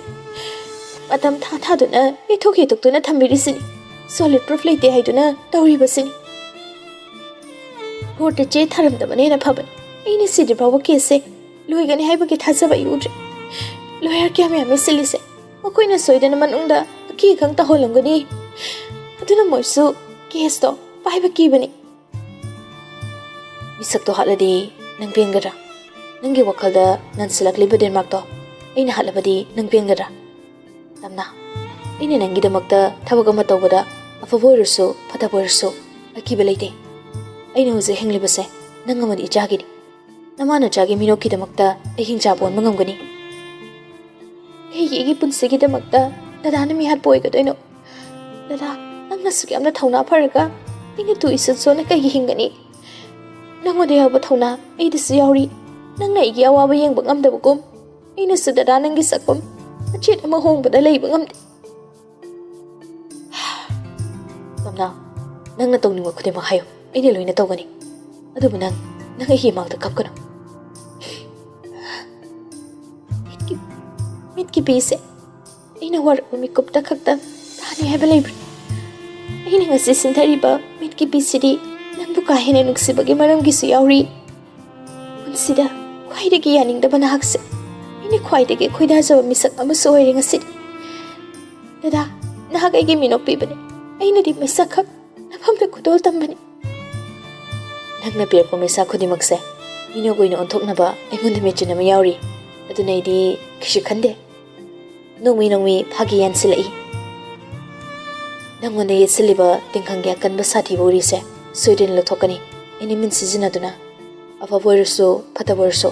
ꯃꯇꯝ ꯊꯥ ꯊꯥꯗꯨꯅ ꯌꯩꯊꯣꯛ ꯌꯩꯊꯣꯛꯇꯨꯅ ꯊꯝꯕꯤꯔꯤꯁꯤꯅꯤ꯫ ꯁꯣꯂꯤꯠ ꯄ꯭ꯔꯨꯐ ꯂꯩꯇꯦ ꯍꯥꯏꯗꯨꯅ ꯇꯧꯔꯤꯕꯁꯤꯅꯤ꯫ ꯀꯣꯔꯠꯇ ꯆꯦ ꯊꯥꯔꯝꯗꯕꯅ ꯍꯦꯟꯅ ꯐꯕꯅꯤ꯫ ꯑꯩꯅ ꯁꯤꯗ꯭ꯔꯤ ꯐꯥꯎꯕ ꯀꯦꯁꯁꯦ ꯂꯣꯏꯒꯅꯤ ꯍꯥꯏꯕꯒꯤ ꯊꯥꯖꯕ ꯑꯩ ꯎꯗ꯭ꯔꯦ꯫ ꯂꯣꯌꯔ ꯀꯌꯥꯝ ꯌꯥꯝꯃꯤ ꯁꯤꯜꯂꯤꯁꯦ꯫ ꯃꯈꯣꯏꯅ ꯁꯣꯏꯗꯅ ꯃꯅꯨꯡꯗ ꯑꯀꯤ ꯑꯈꯪ ꯇꯧꯍꯜꯂꯝꯒꯅꯤ꯫ ꯑꯗꯨꯅ ꯃꯣꯏꯁꯨ ꯀꯦꯁꯇꯣ ꯄꯥꯏꯕ ꯀꯤꯕꯅꯤ꯫ ꯃꯤꯁꯛꯇꯣ ꯍꯥꯠꯂꯗꯤ ꯅꯪ ꯄꯦꯟꯒꯗ꯭ꯔꯥ? ꯅꯪꯒꯤ ꯋꯥꯈꯜꯗ ꯅꯟꯁꯤꯜꯂꯛꯂꯤꯕ ꯗꯦꯟꯃꯥꯔꯛꯇꯣ ꯑꯩꯅ ꯍꯥꯠꯂꯕꯗꯤ ꯅꯪ ꯄꯦꯟꯒꯗ꯭ꯔꯥ? ꯇꯝꯅ, ꯑꯩꯅ ꯅꯪꯒꯤꯗꯃꯛꯇ ꯊꯕꯛ ꯑꯃ ꯇꯧꯕꯗ ꯑꯐꯕ ꯑꯣꯏꯔꯁꯨ ꯐꯠꯇꯕ ꯑꯣꯏꯔꯁꯨ ꯑꯀꯤꯕ ꯂꯩꯇꯦ꯫ ꯑꯩꯅ ꯍꯧꯖꯤꯛ ꯍꯤꯡꯂꯤꯕꯁꯦ ꯅꯪ ꯑꯃꯗꯤ ꯏꯆꯥꯒꯤꯅꯤ꯫ ꯅꯃꯥ ꯅꯆꯥꯒꯤ ꯃꯤꯅꯣꯛꯀꯤꯗꯃꯛꯇ ꯑꯩ ꯍꯤꯡꯆꯥꯕ ꯑꯣꯟꯕ ꯉꯝꯒꯅꯤ꯫ ꯀꯩꯒꯤ ꯑꯩꯒꯤ ꯄꯨꯟꯁꯤꯒꯤꯗꯃꯛꯇ ꯗꯗꯥꯅ ꯃꯤꯍꯥꯠꯄ ꯑꯣꯏꯒꯗꯣꯏꯅꯣ? ꯗꯗꯥ, ꯅꯪꯅ ꯑꯁꯨꯛ ꯌꯥꯝꯅ ꯊꯧꯅꯥ ꯐꯔꯒ ꯑꯩꯅ ꯇꯨ ꯏꯆꯟꯁꯨꯅ ꯀꯩꯒꯤ ꯍꯤꯡꯒꯅꯤ? ꯅꯪꯉꯣꯟꯗ ꯌꯥꯎꯕ ꯊꯧꯅꯥ ꯑꯩꯗꯁꯨ ꯌꯥꯎꯔꯤ꯫ ꯅꯪꯅ ꯑꯩꯒꯤ ꯑꯋꯥꯕ ꯌꯦꯡꯕ ꯉꯝꯗꯕꯒꯨꯝ ꯑꯩꯅꯁꯨ ꯗꯗꯥ ꯅꯪꯒꯤ ꯁꯛꯐꯝ ꯑꯆꯦꯠ ꯑꯃ ꯍꯣꯡꯕꯗ ꯂꯩꯕ ꯉꯝꯗꯦ꯫ ꯀꯝꯂꯥ, ꯅꯪꯅ ꯇꯧꯅꯤꯡꯕ ꯈꯨꯗꯤꯡꯃꯛ ꯍꯥꯏꯌꯨ, ꯑꯩꯅ ꯂꯣꯏꯅ ꯇꯧꯒꯅꯤ꯫ ꯑꯗꯨꯕꯨ ꯅꯪ, ꯅꯪ ꯑꯩꯒꯤ ꯏꯃꯥꯡꯗ ꯀꯞꯀꯅꯨ꯫ ꯃꯤꯠꯀꯤ, ꯃꯤꯠꯀꯤ ꯄꯤꯁꯦ ꯑꯩꯅ ꯋꯥꯔꯛꯄ ꯃꯤꯀꯨꯞꯇ ꯈꯛꯇ ꯇꯥꯅꯤ ꯍꯥꯏꯕ ꯂꯩꯕ꯭ꯔꯥ? ꯑꯩꯅ ꯉꯁꯤ ꯁꯤꯟꯊꯔꯤꯕ ꯃꯤꯠꯀꯤ ꯄꯤꯁꯤꯗꯤ ꯅꯪꯕꯨ ꯀꯥ ꯍꯦꯟꯅ ꯅꯨꯡꯁꯤꯕꯒꯤ ꯃꯔꯝꯒꯤꯁꯨ ꯌꯥꯎꯔꯤ꯫ ꯄꯨꯟꯁꯤꯗ ꯈ꯭ꯋꯥꯏꯗꯒꯤ ꯌꯥꯅꯤꯡꯗꯕ ꯅꯍꯥꯛꯁꯦ ꯑꯩꯅ ꯈ꯭ꯋꯥꯏꯗꯒꯤ ꯈꯣꯏꯗꯥꯖꯕ ꯃꯤꯁꯛ ꯑꯃꯁꯨ ꯑꯣꯏꯔꯦ ꯉꯁꯤꯗꯤ꯫ ꯗꯗꯥ, ꯅꯍꯥꯛ ꯑꯩꯒꯤ ꯃꯤꯅꯣꯛ ꯄꯤꯕꯅꯤ꯫ ꯑꯩꯅꯗꯤ ꯃꯩꯁꯥꯈꯛ ꯅꯐꯝꯗ ꯈꯨꯗꯣꯜ ꯇꯝꯕꯅꯤ꯫ ꯅꯪꯅ ꯄꯤꯔꯛꯄ ꯃꯩꯁꯥ ꯈꯨꯗꯤꯡꯃꯛꯁꯦ ꯃꯤꯅꯣꯛ ꯑꯣꯏꯅ ꯑꯣꯟꯊꯣꯛꯅꯕ ꯑꯩꯉꯣꯟꯗ ꯃꯦꯆꯤꯟ ꯑꯃ ꯌꯥꯎꯔꯤ꯫ ꯑꯗꯨꯅ ꯑꯩꯗꯤ ꯀꯩꯁꯨ ꯈꯟꯗꯦ꯫ ꯅꯣꯡꯃꯩ ꯅꯣꯡꯃꯩ ꯐꯥꯒꯤ ꯌꯥꯟꯁꯤꯜꯂꯛꯏ꯫ ꯅꯪꯉꯣꯟꯗ ꯌꯦꯠꯁꯤꯜꯂꯤꯕ ꯇꯤꯡꯈꯪꯒꯤ ꯑꯀꯟꯕ ꯁꯥꯊꯤꯕ ꯎꯔꯤꯁꯦ ꯁꯣꯏꯗꯅ ꯂꯧꯊꯣꯛꯀꯅꯤ꯫ ꯑꯩꯅ ꯃꯤꯟ ꯁꯤꯖꯤꯟꯅꯗꯨꯅ꯫ ꯑꯐꯕ ꯑꯣꯏꯔꯁꯨ ꯐꯠꯇꯕ ꯑꯣꯏꯔꯁꯨ,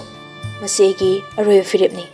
ꯃꯁꯤ ꯑꯩꯒꯤ ꯑꯔꯣꯏꯕ ꯐꯤꯔꯦꯞꯅꯤ꯫